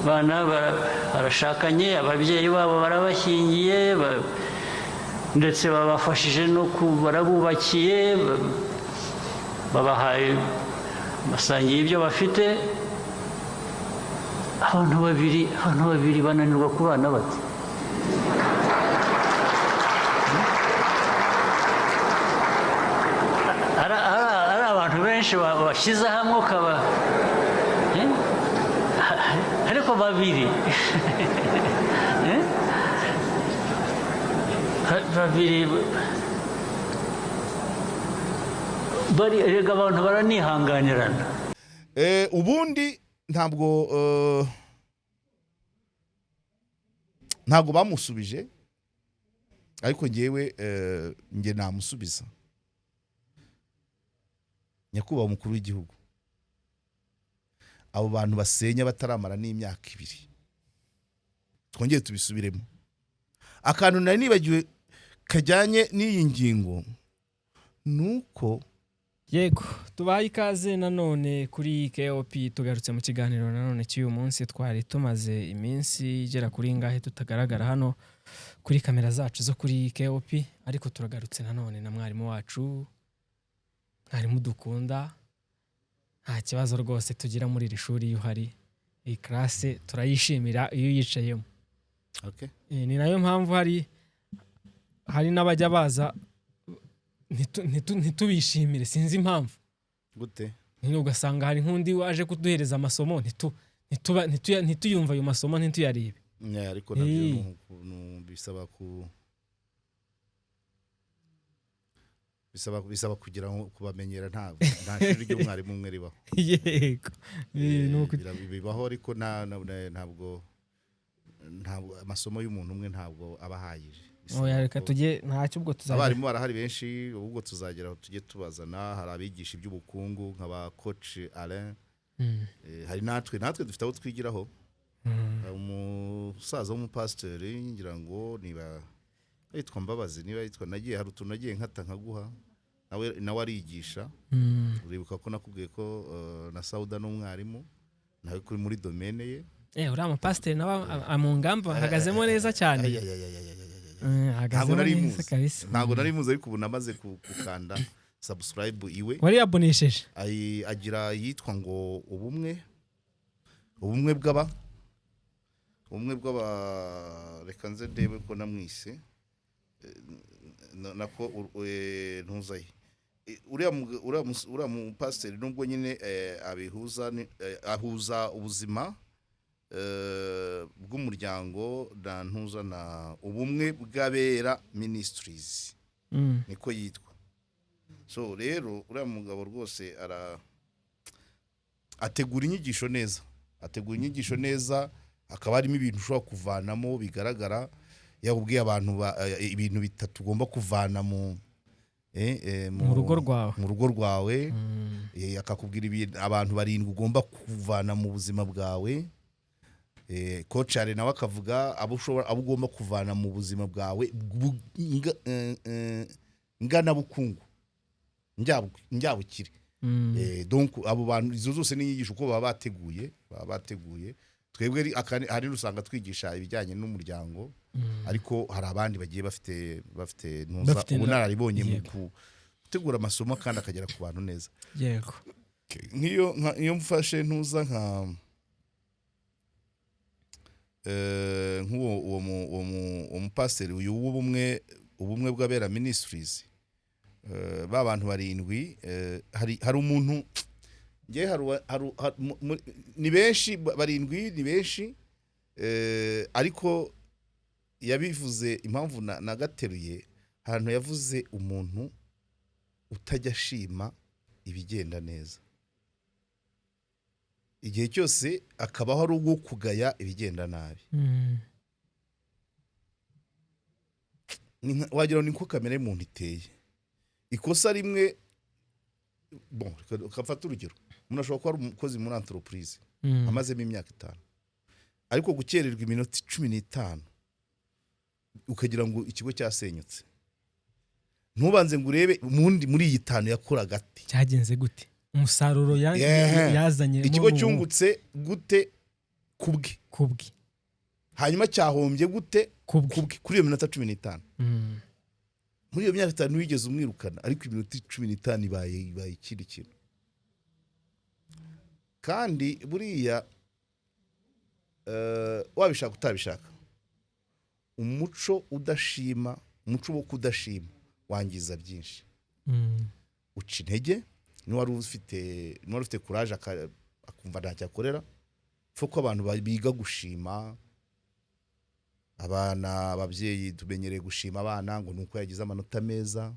Abana barashakanye, ababyeyi babo barabashyingiye, ndetse babafashije no barabubakiye, babahaye, basangiye ibyo bafite. Abantu babiri bananirwa kubana bate? Ari abantu benshi bashyize hamwe ukaba, eh? Ariko babiri, eh? Babiri bari, erega abantu baranihanganirana. Ubundi ntabwo bamusubije, ariko ngewe nge namusubiza. Nyakubahwa umukuru w'igihugu, abo bantu basenya bataramara n'imyaka 2, twongere tubisubiremo. Akantu nari nibagiwe kajyanye n'iyi ngingo ni uko Yego, tubaye ikaze nanone kuri KOP. Tugarutse mu kiganiro nanone cy'uyu munsi. Twari tumaze iminsi igera kuri ingahe tutagaragara hano kuri kamera zacu zo kuri KOP, ariko turagarutse nanone na mwarimu wacu, mwarimu dukunda. Nta kibazo rwose tugira muri iri shuri iyo uhari. Iyi classe turayishimira iyo uyicayemo. Ni nayo mpamvu hari n'abajya baza ntitubishimire, sinzi impamvu. Gute? Nyine ugasanga hari nk'undi waje kuduhereza amasomo, ntituyumve ayo masomo, ntituyarebe. Yeah, ariko nabyo ni ukuntu bisaba kugira ngo kubamenyera. Nta shuri ry'umwarimu umwe ribaho. Yego. Ni Bibaho, ariko ntabwo amasomo y'umuntu umwe ntabwo aba ahagije. Bisaba Oya, reka tujye, ntacyo ubwo tuzajya. Abarimu barahari benshi, ubwo tuzagera aho tujye tubazana. Hari abigisha iby'ubukungu nka ba coach Alain. Hari natwe dufite abo twigiraho. Hari umusaza w'umupasiteri, ngira ngo niba yitwa Mbabazi, niba yitwa, nagiye, hari utuntu nagiye nkata nkaguha, nawe arigisha. Uribuka ko nakubwiye ko na Sauda n'umwarimu nawe kuri muri domaine ye. Uriya mupasiteri nawe mu ngamba ahagazemo neza cyane. Ay, ay, ay, ay, ay, ay, ay, ay. Ahagazemo Ntabwo nari neza muzi. kabisa. Ntabwo nari muzi, ariko ubu namaze gukanda subscribe iwe. Wariyabonesheje? Agira yitwa ngo ubumwe bw'aba, reka nze ndebe ko namwise. Nako ntuzaye. Uriya mupasiteri, nubwo nyine abihuza, ahuza ubuzima bw'umuryango na ntuza na Ubumwe bw'Abera Ministries, niko yitwa. So rero uriya mugabo rwose ara ategura inyigisho neza, ategura inyigisho neza, hakaba harimo ibintu ushobora kuvanamo bigaragara. Yakubwiye abantu ibintu bitatu ugomba kuvana mu Mu rugo rwawe. Mu rugo rwawe. Akakubwira abantu barindwi ugomba kuvana mu buzima bwawe. Coach nawe akavuga abo ugomba kuvana mu buzima bwawe nganabukungu, njyabukire. Donc abo bantu, izo zose ni inyigisho uko baba bateguye. Twebwe hari usanga twigisha ibijyanye n'umuryango, ariko hari abandi bagiye bafite ntuza Bafite ubunararibonye mu gutegura amasomo kandi akagera ku bantu neza. Nk'iyo iyo mfashe ntuza nka nk'uwo uwo mupasiteri uyu w'ubumwe, Ubumwe bw'Abera Ministries, ba bantu barindwi, hari umuntu ngewe hari ni benshi, barindwi ni benshi, ariko yabivuze impamvu nagateruye ahantu yavuze umuntu utajya ashima ibigenda neza igihe cyose, akabaho ari uwo kugaya ibigenda nabi. Wagira ngo niko kamere y'umuntu iteye. Ikosa rimwe, bon, reka mfate urugero: umuntu ashobora kuba ari umukozi muri entreprise, amazemo imyaka 5, ariko gukererwa iminota 15 ukagira ngo ikigo cyasenyutse. Ntubanze ngo urebe mundi muri iyi 5 yakoraga ate. Cyagenze gute, umusaruro yazanye Ikigo cyungutse gute? Kubwe. Kubwe. Hanyuma cyahombye gute? Kubwe. Kubwe, kuri iyo minota 15. Muri iyo myaka 5 wigeze umwirukana, ariko iminota 15 ibaye ikindi kintu. Kandi buriya wabishaka utabishaka, umuco udashima, umuco wo kudashima wangiza byinshi. Uca intege n'uwari ufite courage, akumva ntacyo akorera. Faut ko abantu biga gushima abana. Ababyeyi tumenyereye gushima abana ngo ni uko yagize amanota meza,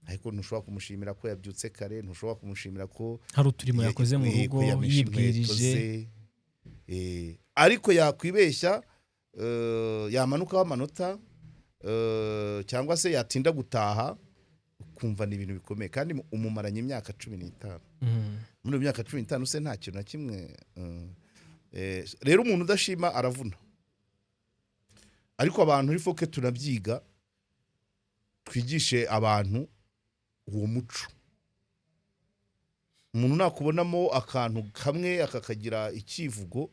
ariko ntushobora kumushimira ko yabyutse kare, ntushobora kumushimira ko hari uturimo yakoze mu rugo ko yameshe inkweto yibwirije. ze. Ariko yakwibeshya, yamanukaho amanota, cyangwa se yatinda gutaha, ukumva ni ibintu bikomeye, kandi umumaranye imyaka 15. Muri iyo myaka 15 se nta kintu na kimwe? Rero umuntu udashima aravuna. Ariko abantu, il faut que tunabyiga, twigishe abantu uwo muco. Umuntu nakubonamo akantu kamwe akakagira icyivugo,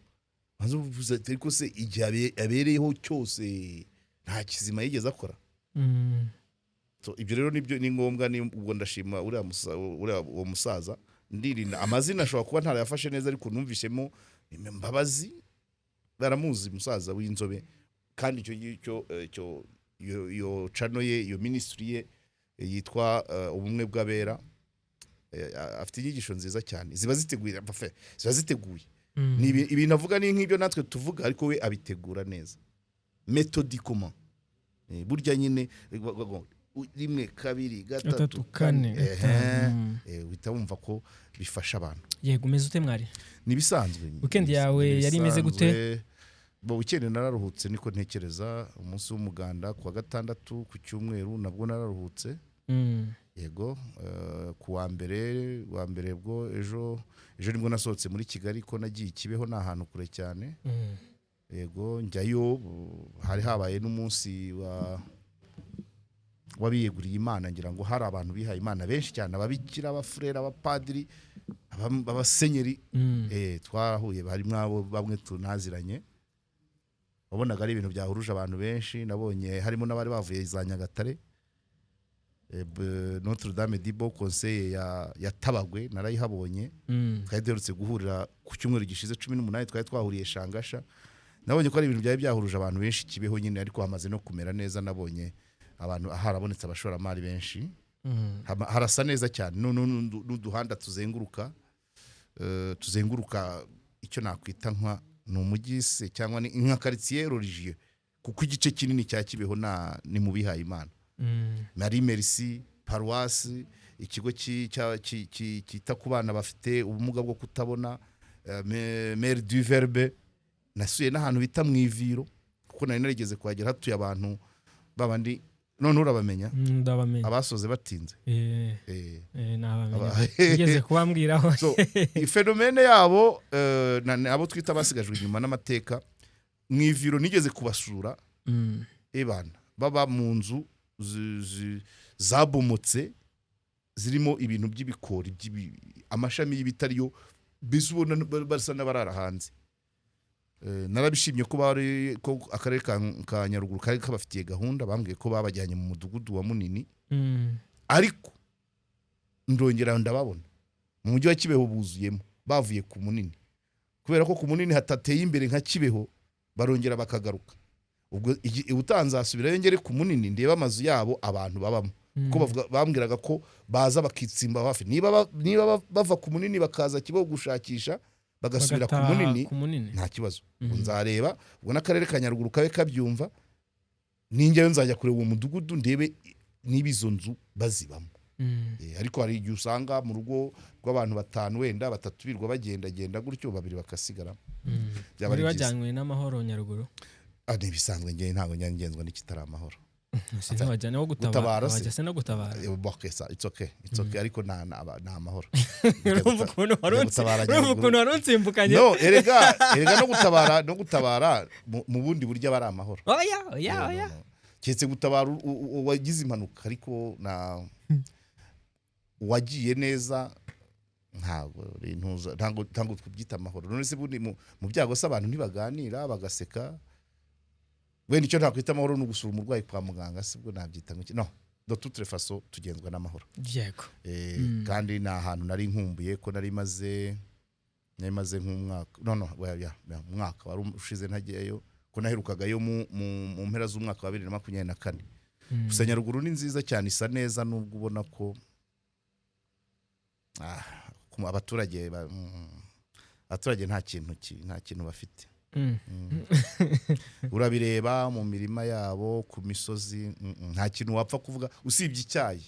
maze uvuze ati: "Ariko se igihe abereyeho cyose nta kizima yigeze akora?" So, ibyo rero nibyo ni ngombwa. Ni ubwo ndashima uriya uwo musaza. Ndirinda amazina, ashobora kuba ntarayafashe neza, ariko numvishemo Mbabazi. Baramuzi, umusaza w'inzobe. Kandi icyo ngicyo, icyo iyo channel ye, iyo ministry ye yitwa Ubumwe bw'Abera. Afite inyigisho nziza cyane, ziba ziteguye, enfin, ziba ziteguye. Ni ibintu avuga ni nk'ibyo natwe tuvuga, ariko we abitegura neza, méthodiquement. Burya nyine rimwe, kabiri, gatatu, gatatu, kane, ehe, gatanu. Uhita wumva ko bifasha abantu. Yego, umeze ute mwari? Ni ibisanzwe. Weekend yawe yari imeze gute? Ibisanzwe. Bo, weekend nararuhutse, niko ntekereza. Umunsi w'umuganda ku wa gatandatu, ku cyumweru nabwo nararuhutse. Yego, ku wa mbere bwo ejo nibwo nasohotse muri Kigali, ko nagiye i Kibeho, ni ahantu kure cyane. Yego, njyayo, hari habaye n'umunsi wa w'abiyeguriye Imana. Ngira ngo hari abantu bihaye Imana benshi cyane, ababikira, abafurere, abapadiri, abasenyeri. Twarahuye, harimo abo bamwe tunaziranye. Wabonaga ari ibintu byahuruje abantu benshi. Nabonye harimo n'abari bavuye za Nyagatare. Notre Dame du Bon Conseil ya Tabagwe narayihabonye. Twari duherutse guhurira ku cyumweru gishize 18, twari twahuriye Shangasha. Nabonye ko ari ibintu byari byahuruje abantu benshi Kibeho nyine, ariko hamaze no kumera neza. Nabonye abantu, harabonetse abashoramari benshi. Harasa neza cyane. N'uduhanda tuzenguruka icyo nakwita nka ni umujyi se cyangwa ni nka quartier religieux, kuko igice kinini cya Kibeho ni mu bihaye Imana. Marie Merci, paruwasi, ikigo cyita ku bana bafite ubumuga bwo kutabona, Mère du Verbe. Nasuye n'ahantu bita mu Iviro, kuko nari narigeze kuhagera, hatuye abantu babandi none urabamenya. Ndabamenya. Abasoze batinze. Nabamenya. Ugeze kubambwiraho. So phénomène yabo, abo twita abasigajwe inyuma n'amateka, mu Iviro nigeze kubasura. Ebana baba mu nzu zabomotse, zirimo ibintu by'ibikori, amashami y'ibiti ariyo, mbese ubona basa n'abarara hanze. Narabishimye ko bari ko akarere ka Nyaruguru kari kabafitiye gahunda. Bambwiye ko babajyanye mu mudugudu wa Munini. Ariko ndongera ndababona mu mujyi wa Kibeho buzuyemo, bavuye ku Munini, kubera ko ku Munini hatateye imbere nka Kibeho, barongera bakagaruka. Ubwo ubutaha nzasubirayo ngere ku Munini, ndebe amazu yabo abantu babamo, kuko bambwiraga ko baza bakitsimba hafi. Niba bava ku Munini bakaza Kibeho gushakisha, bagasubira ku Bagataha Munini, ku Munini. nta kibazo. Ubwo nzareba, ubwo n'akarere ka Nyaruguru kabe kabyumva, ninjyayo nzajya kureba uwo mudugudu, ndebe niba izo nzu bazibamo. Ariko hari igihe usanga mu rugo rw'abantu batanu, wenda batatu birwa bagendagenda gutyo, babiri bakasigara. Byaba Wari ari byiza. wajyanywe n'amahoro Nyaruguru? Ah, ni ibisanzwe, njye ntabwo njya ngenzwa n'ikitari amahoro. Ntiwajyane wo gutabara? Gutabara se? Wajya se no gutabara? Okay, it's okay, it's okay, ariko nta amahoro. Urumva ukuntu wari Njya gutabara urumva Nyaruguru. ukuntu wari unsimbukanye? No, erega no gutabara mu bundi buryo aba ari amahoro. Oya, oya. No, no, Oya. no. Keretse gutabara uwagize impanuka, ariko na uwagiye neza. Ntabwo ntabwo tubyita amahoro. None se bundi mu byago se abantu ntibaganira bagaseka? Wenda icyo ntakwita amahoro ni ugusura umurwayi kwa muganga, sibwo nabyita ngo iki? No, de toute façon tugenzwa n'amahoro. Kandi ni ahantu nari nkumbuye, ko nari maze nk'umwaka, no, well, yeah, umwaka wari ushize ntagiyeyo, ko naherukagayo mu mpera z'umwaka wa 2024. Gusa Nyaruguru ni nziza cyane, isa neza, nubwo ubona ko abaturage nta kintu bafite. Urabireba mu mirima yabo ku misozi, nta kintu wapfa kuvuga usibye icyayi.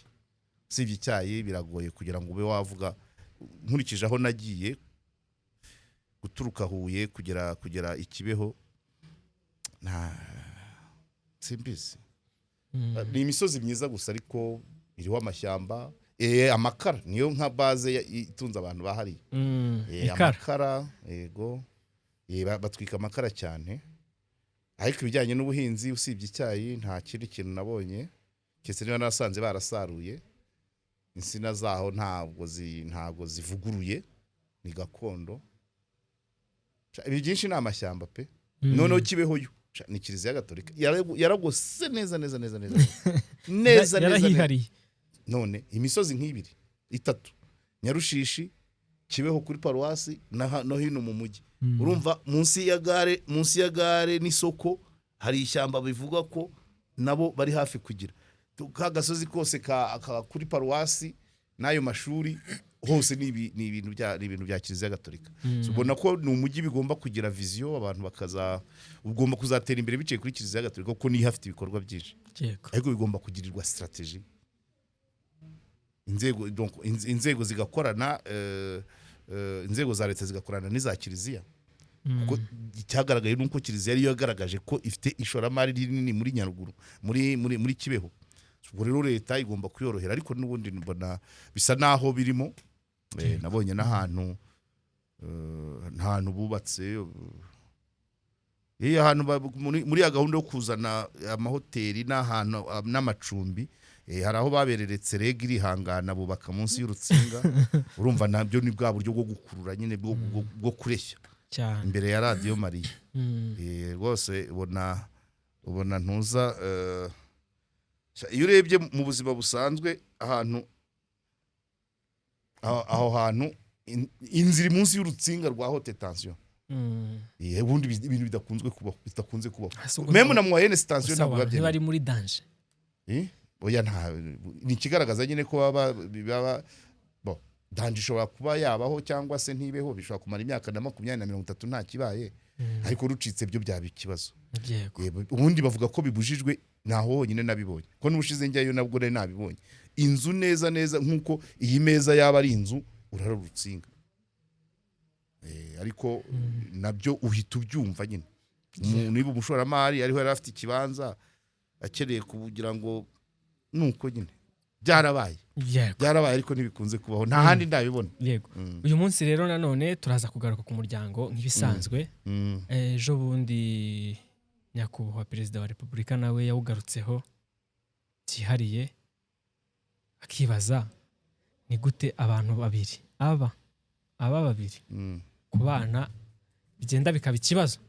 Usibye icyayi biragoye kugira ngo ube wavuga. Nkurikije aho nagiye guturuka Huye kugera i Kibeho, nta, simbizi. Ni imisozi myiza gusa, ariko iriho amashyamba, amakara niyo nka base itunze abantu bahariye. Ikara. Amakara, yego. Batwika amakara cyane, ariko ibijyanye n'ubuhinzi usibye icyayi nta kindi kintu nabonye, keretse niba nasanze barasaruye. Insina zaho ntabwo zivuguruye, ni gakondo. Ibi byinshi ni amashyamba pe. Noneho Kibeho yo, sha, ni Kiliziya Gatolika yaragose neza neza neza neza neza neza neza. Yarahihariye. None imisozi nk'ibiri itatu, Nyarushishi, Kibeho kuri paruwasi no hino mu mujyi, urumva munsi ya gare n'isoko hari ishyamba bivuga ko nabo bari hafi kugira ka gasozi kose ka kuri paruwasi n'ayo mashuri hose ni ibintu bya Kiliziya Gatolika. So, ubona ko ni umujyi bigomba kugira vision, abantu bakaza ugomba kuzatera imbere biciye kuri Kiliziya Gatolika, kuko niyo ihafite ibikorwa byinshi. Ariko bigomba kugirirwa stratégie, inzego, donc inzego zigakorana, inzego za leta zigakorana n'iza kiliziya, kuko icyagaragaye ni uko kiliziya ariyo yagaragaje ko ifite ishoramari rinini muri Nyaruguru, muri Kibeho. Ubwo rero leta igomba kuyorohera, ariko n'ubundi mbona bisa naho birimo. Nabonye n'ahantu bubatse, ahantu muri ya gahunda yo kuzana amahoteli n'ahantu n'amacumbi, hari aho babereretse REG irihangana, bubaka munsi y'urutsinga. Urumva nabyo ni bwa buryo bwo gukurura nyine, bwo kureshya imbere ya Radiyo Mariya. Rwose ubona ntuza, iyo urebye mu buzima busanzwe ahantu aho hantu inzira iri munsi y'urutsinga rwa haute tension. Ubundi ibintu bidakunzwe kubaho, bidakunze kubaho. Ese ubwo Même na moyenne tension gusa ntabwo biba byemewe. ntibari muri danger? Oya, nta, ni ikigaragaza nyine ko baba bo danger ishobora kuba yabaho cyangwa se ntibeho, bishobora kumara imyaka na 20 na 30 nta kibaye, ariko rucitse byo byaba ikibazo. Ubundi bavuga ko bibujijwe, ntaho honyine nabibonye, ko n'ubushize njyayo nabwo nari nabibonye, inzu neza neza nk'uko iyi meza yaba ari inzu, urara urutsinga. Ariko nabyo uhita ubyumva nyine. Umuntu niba umushoramari ariho yari afite ikibanza akeneye kugira ngo, nuko nyine byarabaye. Byarabaye, ariko ntibikunze kubaho, nta handi ndabibona. Uyu munsi rero nanone turaza kugaruka ku muryango nk'ibisanzwe. Ejo bundi Nyakubahwa Perezida wa Repubulika nawe yawugarutseho byihariye, akibaza ni gute abantu babiri aba babiri ku bana bigenda bikaba ikibazo.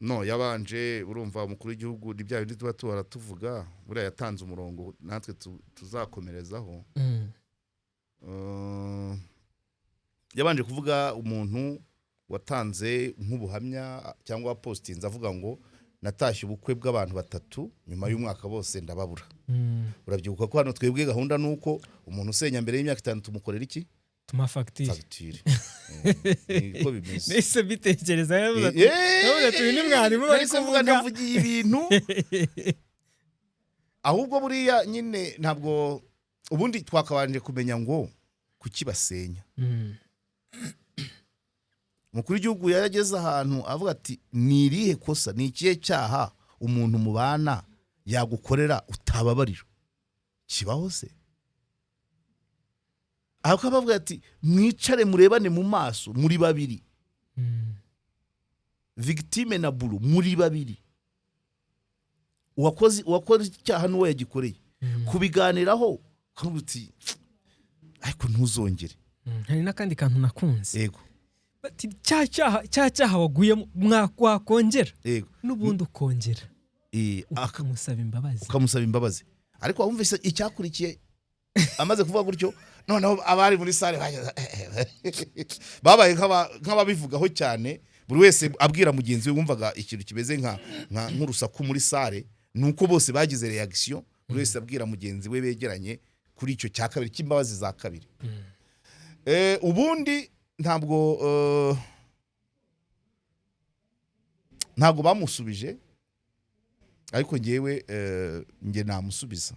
No, yabanje, urumva umukuru w'igihugu ni bya bindi tuba tuhora tuvuga, buriya yatanze umurongo natwe tuzakomerezaho. Yabanje kuvuga umuntu watanze nk'ubuhamya cyangwa wapositinze avuga ngo natashye ubukwe bw'abantu batatu, nyuma y'umwaka bose ndababura. Urabyibuka ko hano twebwe gahunda ni uko umuntu usenya mbere y'imyaka 5 tumukorera iki? Tuma fagitire. Fagitire. Niko bimeze. Nahise mbitekereza, yavuze ati yavuze ati uyu ni mwarimu bari Nahise mvuga kuvuga. Navugiye ibintu ahubwo buriya nyine ntabwo ubundi twakabanje kumenya ngo kuki basenya. Umukuru w'igihugu yarageze ahantu avuga ati ni irihe kosa, ni ikihe cyaha umuntu mubana yagukorera utababarira? Kibaho se? Aho bavuga ati mwicare murebane mu maso muri babiri, victime na bourreau muri babiri, uwakoze icyaha n'uwo yagikoreye, kubiganiraho. Ukavuga uti: "Ariko ntuzongere." Hari n'akandi kantu nakunze. Bati cya cyaha waguyemo, wakongera n'ubundi ukongera ukamusaba imbabazi. Ukamusaba imbabazi. Ariko wumvise icyakurikiye? Amaze kuvuga gutyo, noneho abari muri salle babaye nk'ababivugaho cyane, buri wese abwira mugenzi we. Wumvaga ikintu kimeze nk'urusaku muri salle, ni uko bose bagize reaction, buri wese abwira mugenzi we begeranye kuri icyo cya kabiri cy'imbabazi za kabiri. Ubundi ntabwo bamusubije, ariko ngewe nge namusubiza.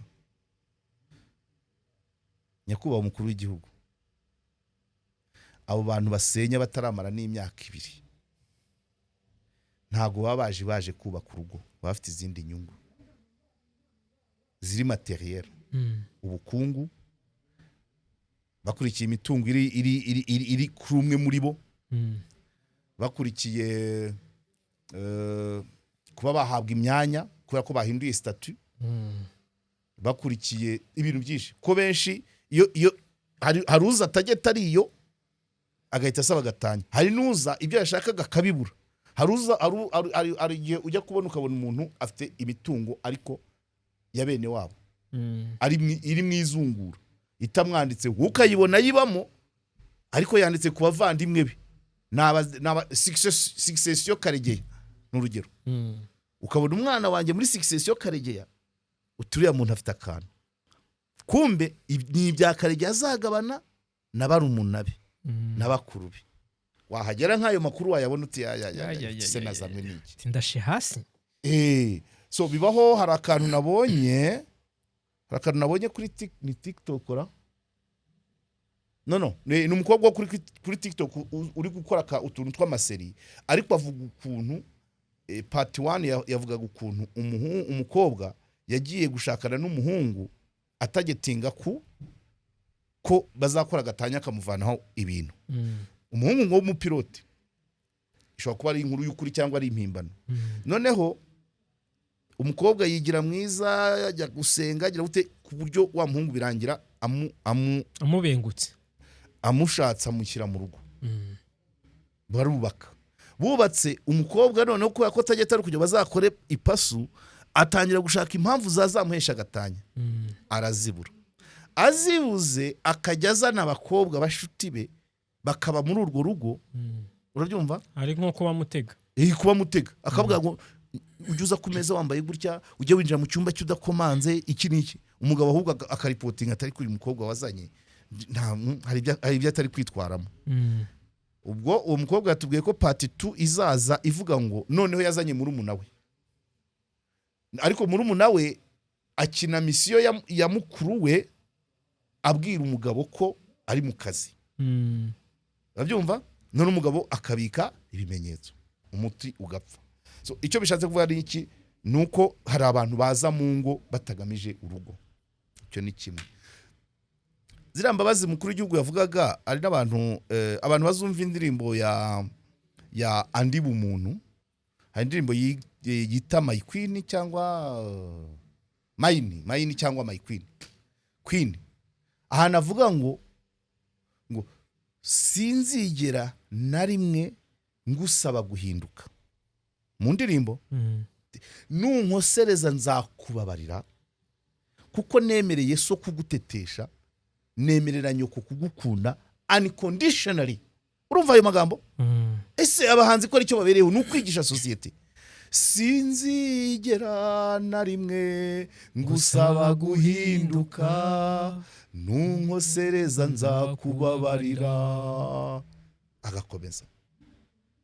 Nyakubahwa umukuru w'igihugu, abo bantu basenya bataramara n'imyaka 2 ntabwo baba baje kubaka urugo, baba bafite izindi nyungu ziri matériel, ubukungu, bakurikiye imitungo iri kuri umwe muri bo, bakurikiye kuba bahabwa imyanya kubera ko bahinduye statut, bakurikiye ibintu byinshi, ko benshi iyo hari uza atageta ariyo agahita asaba gatanya, hari n'uza ibyo yashakaga akabibura, hari uza hari igihe ujya kubona ukabona umuntu afite imitungo ariko ya bene wabo, iri mu izungura itamwanditse, wowe ukayibona ayibamo ariko yanditse ku bavandimwe be, ni aba succession Karegeya, ni urugero. Ukabona umwana wanjye muri succession Karegeya, uturiya muntu afite akantu, kumbe ni ibya Karegeya azagabana na barumuna be na bakuru be. Wahagera nk'ayo makuru wayabona uti: "Ya, ya, ya, Ya, ya, ya, se ya, nazanywe n'iki?" Ati, ndashe hasi. So bibaho. Hari akantu nabonye kuri ni TikTok ra? No, ni umukobwa wo kuri TikTok uri gukora utuntu tw'ama série, ariko avuga ukuntu part 1 yavugaga ukuntu umukobwa yagiye gushakana n'umuhungu atagetinga ko bazakora agatanya akamuvanaho ibintu. Umuhungu ngo w'umupilote, ishobora kuba ari inkuru y'ukuri cyangwa ari impimbano. Noneho umukobwa yigira mwiza, ajya gusenga, agira gute, ku buryo wa muhungu birangira amu amubengutse. Amushatse, amushyira mu rugo, barubaka. Bubatse, umukobwa noneho kubera ko atajya atari kugira bazakore ipasu, atangira gushaka impamvu zazamuhesha agatanya, arazibura. Azibuze, akajya azana abakobwa bashuti be bakaba muri urwo rugo. Urabyumva? Ari nko kuba mutega. Kuba mutega, akavuga ngo ujye uza ku meza wambaye gutya, ujye winjira mu cyumba cy'udakomanze, iki n'iki. Umugabo ahubwo akaripotinga atari kuri uyu mukobwa wazanye, nta hari ibyo atari kwitwaramo. Ubwo uwo mukobwa yatubwiye ko part 2 izaza ivuga ngo noneho yazanye murumuna we, ariko murumuna we akina mission ya mukuru we, abwira umugabo ko ari mu kazi. Urabyumva? None umugabo akabika ibimenyetso, umuti ugapfa. So icyo bishatse kuvuga ni iki? Ni uko hari abantu baza mu ngo batagamije urugo. Icyo ni kimwe. Ziriya mbabazi mukuru w'igihugu yavugaga, hari n'abantu abantu bazumva indirimbo ya Andi Bumuntu. Hari indirimbo yita My Queen cyangwa Mine cyangwa My Queen, Queen, ahantu avuga ngo sinzigera na rimwe ngusaba guhinduka, mu ndirimbo. Nunkosereza nzakubabarira, kuko nemereye so kugutetesha, nemerera nyoko kugukunda unconditionally. Urumva ayo magambo? Ese abahanzi ko aricyo babereyeho, ni ukwigisha sosiyete? Sinzigera na rimwe ngusaba guhinduka, nunkosereza nzakubabarira. Agakomeza: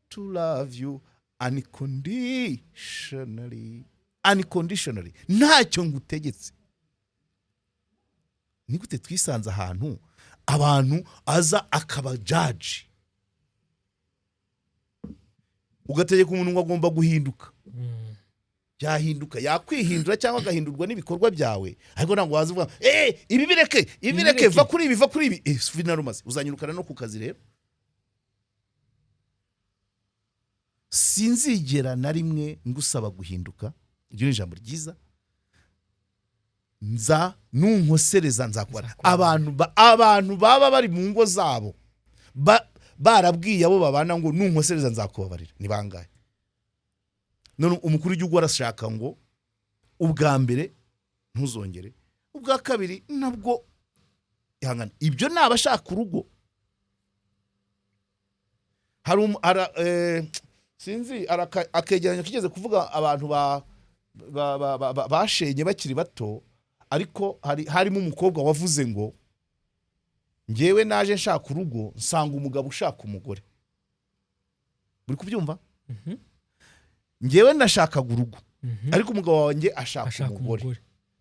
to love you unconditionally, unconditionally, ntacyo ngutegetse. Ni gute twisanze ahantu abantu aza akaba judge, ugategeka umuntu ngo agomba guhinduka? Yahinduka, yakwihindura cyangwa agahindurwa n'ibikorwa byawe, ariko ntabwo waza uvuga: "Eh, ibi bireke, ibi bireke." Bireke. Va kuri ibi, va kuri ibi. Final, uzanyirukana no ku kazi. Rero sinzigera na rimwe ngusaba guhinduka, iryo ni ijambo ryiza. Nza nunkosereza nzakubara. Nzakubara. Abantu baba bari mu ngo zabo barabwiye abo babana ngo nunkosereza nzakubabarira, ni bangahe? None umukuru w'igihugu arashaka ngo ubwa mbere ntuzongere, ubwa kabiri nabwo ihangane. Ibyo ni abashaka urugo. Hari sinzi akegeranyo kigeze kuvuga abantu bashenye bakiri bato, ariko harimo umukobwa wavuze ngo ngewe naje nshaka urugo, nsanga umugabo ushaka umugore. Uri kubyumva? Mhm. Ngewe nashakaga urugo, ariko umugabo wanjye ashaka ashaka umugore. Umugore.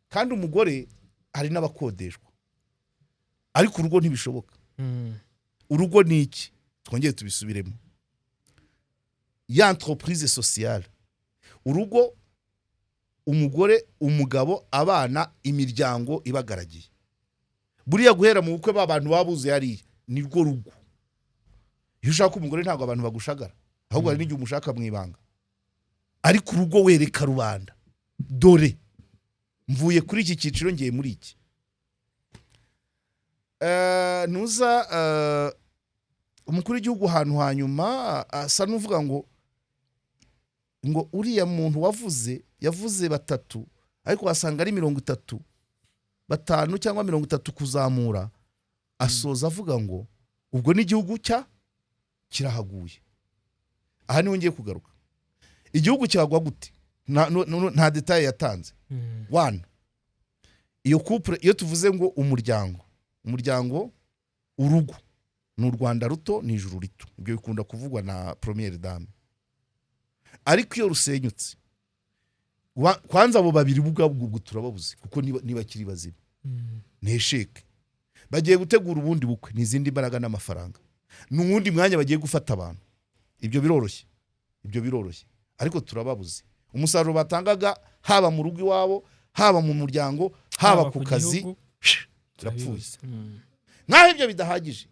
Kandi umugore hari n'abakodeshwa, ariko urugo ntibishoboka. Urugo ni iki? Twongere tubisubiremo: ya entreprise sociale. Urugo, umugore, umugabo, abana, imiryango ibagaragiye. Buriya guhera mu bukwe, ba bantu baba buzuye hariya, nirwo rugo. Iyo ushaka umugore ntabwo abantu bagushagara, ahubwo hari n'igihe umushaka mu ibanga, ariko urugo wereka rubanda: dore mvuye kuri iki cyiciro, ngiye muri iki. Ntuza umukuru w'igihugu ahantu hanyuma asa n'uvuga ngo uriya muntu wavuze yavuze batatu, ariko wasanga ari 30, 5 cyangwa 30 kuzamura. Asoza avuga ngo ubwo n'igihugu cya kirahaguye. Aha niho ngiye kugaruka. Igihugu cyagwa gute? Nta détail yatanze. One, iyo couple, iyo tuvuze ngo umuryango, umuryango, urugo ni u Rwanda ruto, ni ijuru rito. Ibyo bikunda kuvugwa na première dame. Ariko iyo rusenyutse, kwanza abo babiri ubwabwo ubwo turababuze, kuko niba akiri bazima, ni échec. Bagiye gutegura ubundi bukwe, ni izindi mbaraga n'amafaranga, ni uwundi mwanya bagiye gufata abantu. Ibyo biroroshye, ibyo biroroshye, ariko turababuze. Umusaruro batangaga, haba mu rugo iwabo, haba mu muryango, haba ku kazi, gihugu, turapfuye. turabibuze. Nk'aho ibyo bidahagije,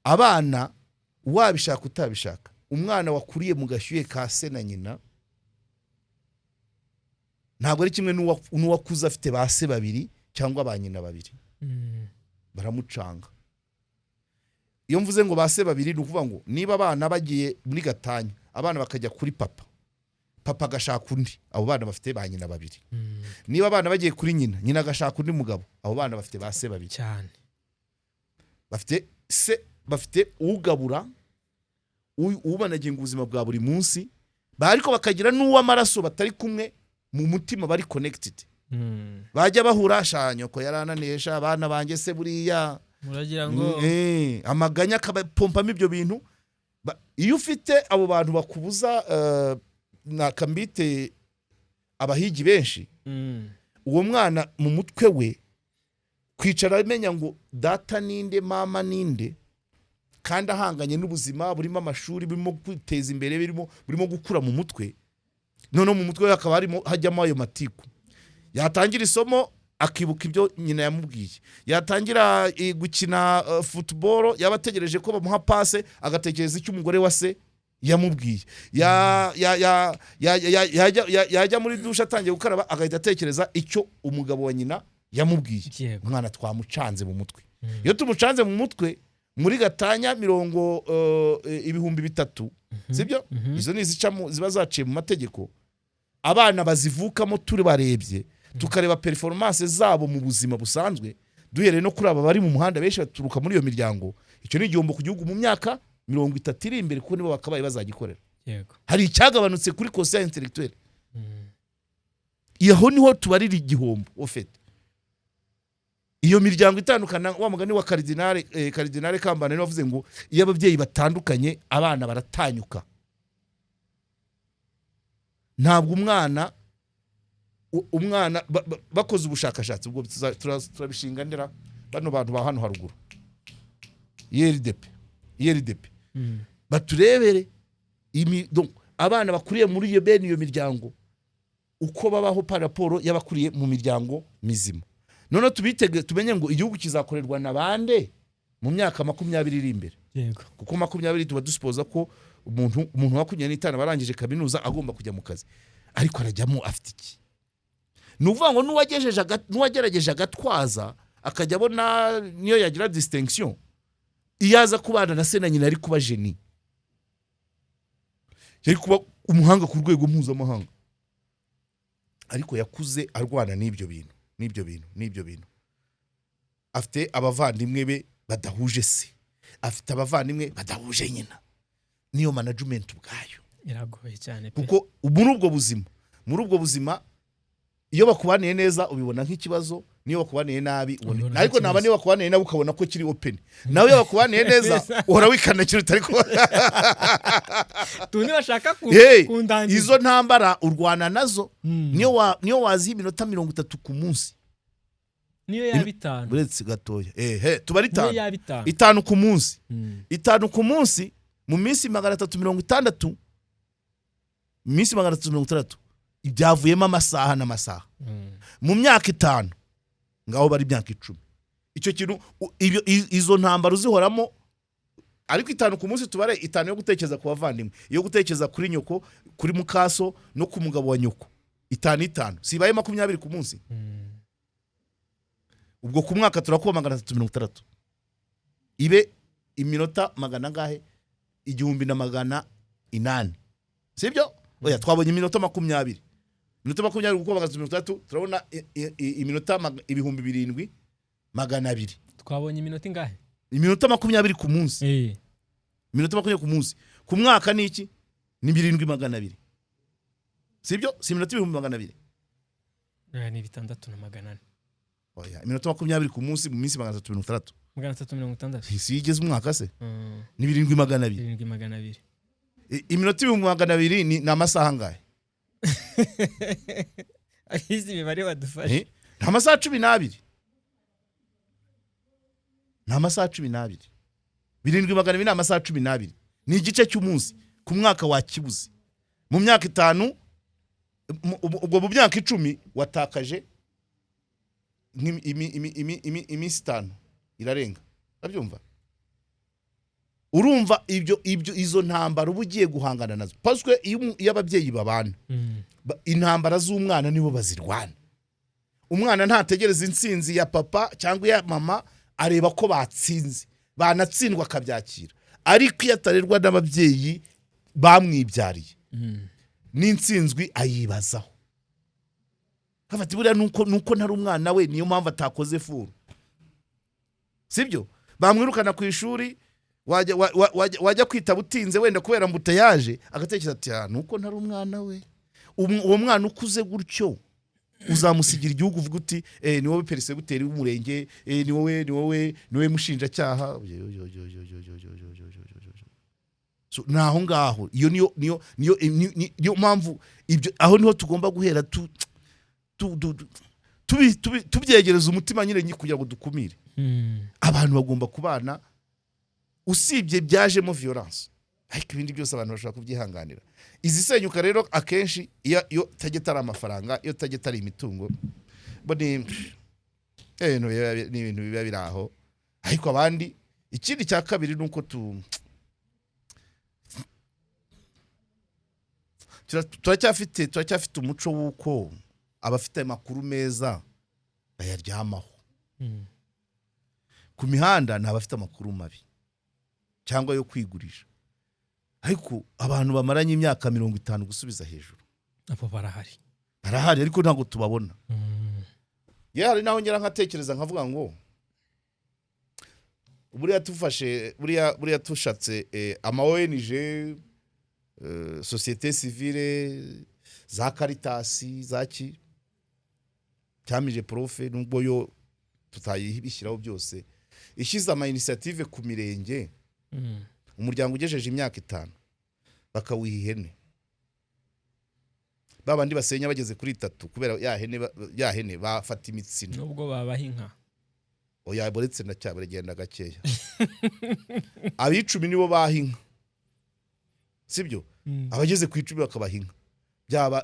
abana, wabishaka utabishaka, umwana wakuriye mu gashyuhe ka se na nyina ntabwo ari kimwe n'uwakuze afite ba se babiri cyangwa ba nyina babiri. Baramucanga. Iyo mvuze ngo ba se babiri, ni ukuvuga ngo niba abana bagiye muri gatanya, abana bakajya kuri papa, papa agashaka undi, abo bana bafite ba nyina babiri. Niba abana bagiye kuri nyina, nyina agashaka undi mugabo, abo bana bafite ba se babiri. Bafite se, bafite ugabura, ubanagenga ubuzima bwa buri munsi, ariko bakagira n'uw'amaraso batari kumwe mu mutima, bari connected. Bajya bahura: sha nyoko yarananiye, sha abana banjye se buriya. Muragira ngo Amaganya akabapompamo ibyo bintu. Iyo ufite abo bantu bakubuza, nakambite abahigi benshi, uwo mwana mu mutwe we kwicara amenya ngo data ninde, mama ninde, kandi ahanganye n'ubuzima burimo amashuri, burimo kwiteza imbere, burimo gukura mu mutwe. Noneho mu mutwe we hakaba harimo hajyamo ayo matiku. Yatangira isomo akibuka ibyo nyina yamubwiye, yatangira gukina football, yaba ategereje ko bamuha passe, agatekereza icyo umugore wa se yamubwiye. Yajya muri douche atangiye gukaraba, agahita atekereza icyo umugabo wa nyina yamubwiye. Umwana twamucanze mu mutwe. Iyo tumucanze mu mutwe muri gatanya mirongo 3000, sibyo? Mhm. Izo ni izicamo, ziba zaciye mu mategeko. Abana bazivukamo, turi barebye, tukareba performance zabo mu buzima busanzwe, duhereye no kuri aba bari mu muhanda, benshi baturuka muri iyo miryango. Icyo ni igihombo ku gihugu mu myaka 30 iri imbere, kuko nibo bakabaye bazagikorera. Hari icyagabanutse kuri quotient intellectuel. Aho niho tubarira igihombo ufite iyo miryango itandukana. Wa mugani wa karidinale Kambanda niwe wavuze ngo iyo ababyeyi batandukanye, abana baratanyuka. Ntabwo umwana umwana bakoze ubushakashatsi, ubwo turabishinga ndera bano bantu ba hano haruguru, IRDP, IRDP, baturebere donc, abana bakuriye muri iyo bene iyo miryango uko babaho par rapport y'abakuriye mu miryango mizima. Noneho tubitege, tumenye ngo igihugu kizakorerwa na bande mu myaka 20 iri imbere. Kuko 20 tuba dusipoza ko umuntu 25 aba arangije kaminuza, agomba kujya mu kazi. Ariko arajyamo afite iki? Ni ukuvuga ngo n'uwagerageje agatwaza, akajya abona niyo yagira distinction, iyo aza kubana na se na nyina, ari kuba génie, yari kuba umuhanga ku rwego mpuzamahanga. Ariko yakuze arwana n'ibyo bintu, n'ibyo bintu, n'ibyo bintu. Afite abavandimwe be badahuje se, afite abavandimwe badahuje nyina. Niyo management ubwayo iragoye cyane pe. Kuko muri ubwo buzima, iyo bakubaniye neza ubibona nk'ikibazo, niyo bakubaniye nabi ubona Ubibona ariko naba nk'ikibazo. niyo bakubaniye nabi ukabona ko kiri open, nawe iyo bakubaniye neza uhora wikandagira utari kubona. Tundi bashaka Hey, kundangiza. Izo ntambara urwana nazo, niyo waziha iminota 30 ku munsi. Niyo yaba 5. Uretse gatoya, ehe, tuba ari Niyo 5. yaba 5. 5 ku munsi, 5 ku munsi mu minsi 360, mu minsi 360 byavuyemo amasaha n'amasaha. Mu myaka 5, ngaho bari imyaka 10, icyo kintu izo ntambara uzihoramo. Ariko 5 ku munsi, tubare 5 yo gutekereza ku bavandimwe, iyo gutekereza kuri nyoko, kuri mukaso no ku mugabo wa nyoko, 5 5, sibaye 20 ku munsi? Ubwo ku mwaka turakuba 360, ibe iminota magana angahe? 1800, sibyo? Oya, twabonye iminota 20, iminota 20 kuko 360, turabona iminota 7200. Twabonye iminota ingahe? Iminota 20 ku munsi. Iminota 20 ku munsi, ku mwaka ni iki? Ni 7200, sibyo? Si iminota 200,000? Ni 6400. Oya, iminota 20 ku munsi mu minsi 360. 360. Si igeze umwaka se? Ni 7200. 7200. Iminota 200,000 ni amasaha angahe? Abizi imibare badufashe. Ni amasaha 12, ni amasaha 12. 7200 ni amasaha 12, ni igice cy'umunsi. Ku mwaka wakibuze, mu myaka 5, ubwo mu myaka 10 watakaje iminsi 5 irarenga. Urabyumva? Urumva ibyo izo ntambara uba ugiye guhangana nazo, paswe iyo ababyeyi babana, intambara z'umwana nibo bazirwana. Umwana ntategereza intsinzi ya papa cyangwa iya mama, areba ko batsinze, banatsindwa akabyakira. Ariko iyo atarerwa n'ababyeyi bamwibyariye, n'intsinzwi ayibazaho, hafata buriya nuko ntari umwana we, niyo mpamvu atakoze furu, sibyo? Bamwirukana ku ishuri, wajya kwitaba utinze wenda kubera embouteillage, agatekereza ati: "Ah, nuko ntari umwana we." Uwo mwana ukuze gutyo uzamusigira igihugu, uvuga uti: "Ni wowe percepteur w'umurenge, ni wowe mushinjacyaha." Yo, yo, yo, yo, yo, yo, yo, yo, yo, yo, yo, yo. So, ni aho ngaho, iyo niyo mpamvu ibyo, aho niho tugomba guhera tu tu- tu- tu- tubyegereza umutima nyine kugira ngo dukumire. Abantu bagomba kubana, usibye byajemo violence, ariko ibindi byose abantu bashobora kubyihanganira. Izisenyuka rero akenshi iyo target ari amafaranga, iyo target ari imitungo, bo ni ibintu biba biri aho. Ariko abandi, ikindi cya kabiri ni uko turacyafite umuco w'uko abafite amakuru meza bayaryamaho. Ku mihanda ni abafite amakuru mabi cyangwa yo kwigurisha. Ariko abantu bamaranye imyaka 50 gusubiza hejuru, Abo barahari. Barahari, ariko ntabwo tubabona. Ye, hari naho ngera nkatekereza nkavuga ngo buriya tufashe, buriya tushatse ama ONG, société civile, za Caritas, za ki cyamije profe, nubwo yo tutayibishyiraho byose, ishyize ama initiative ku mirenge, umuryango ugejeje imyaka 5 bakawuha ihene. Ba bandi basenya bageze kuri 3, kubera ya hene, ya hene bafata imitsina. Nubwo babaha inka. Oya, buretse, ndacyabagenda gakeya. Ab'icumi nibo baha inka, sibyo? Abageze ku 10 bakabaha inka,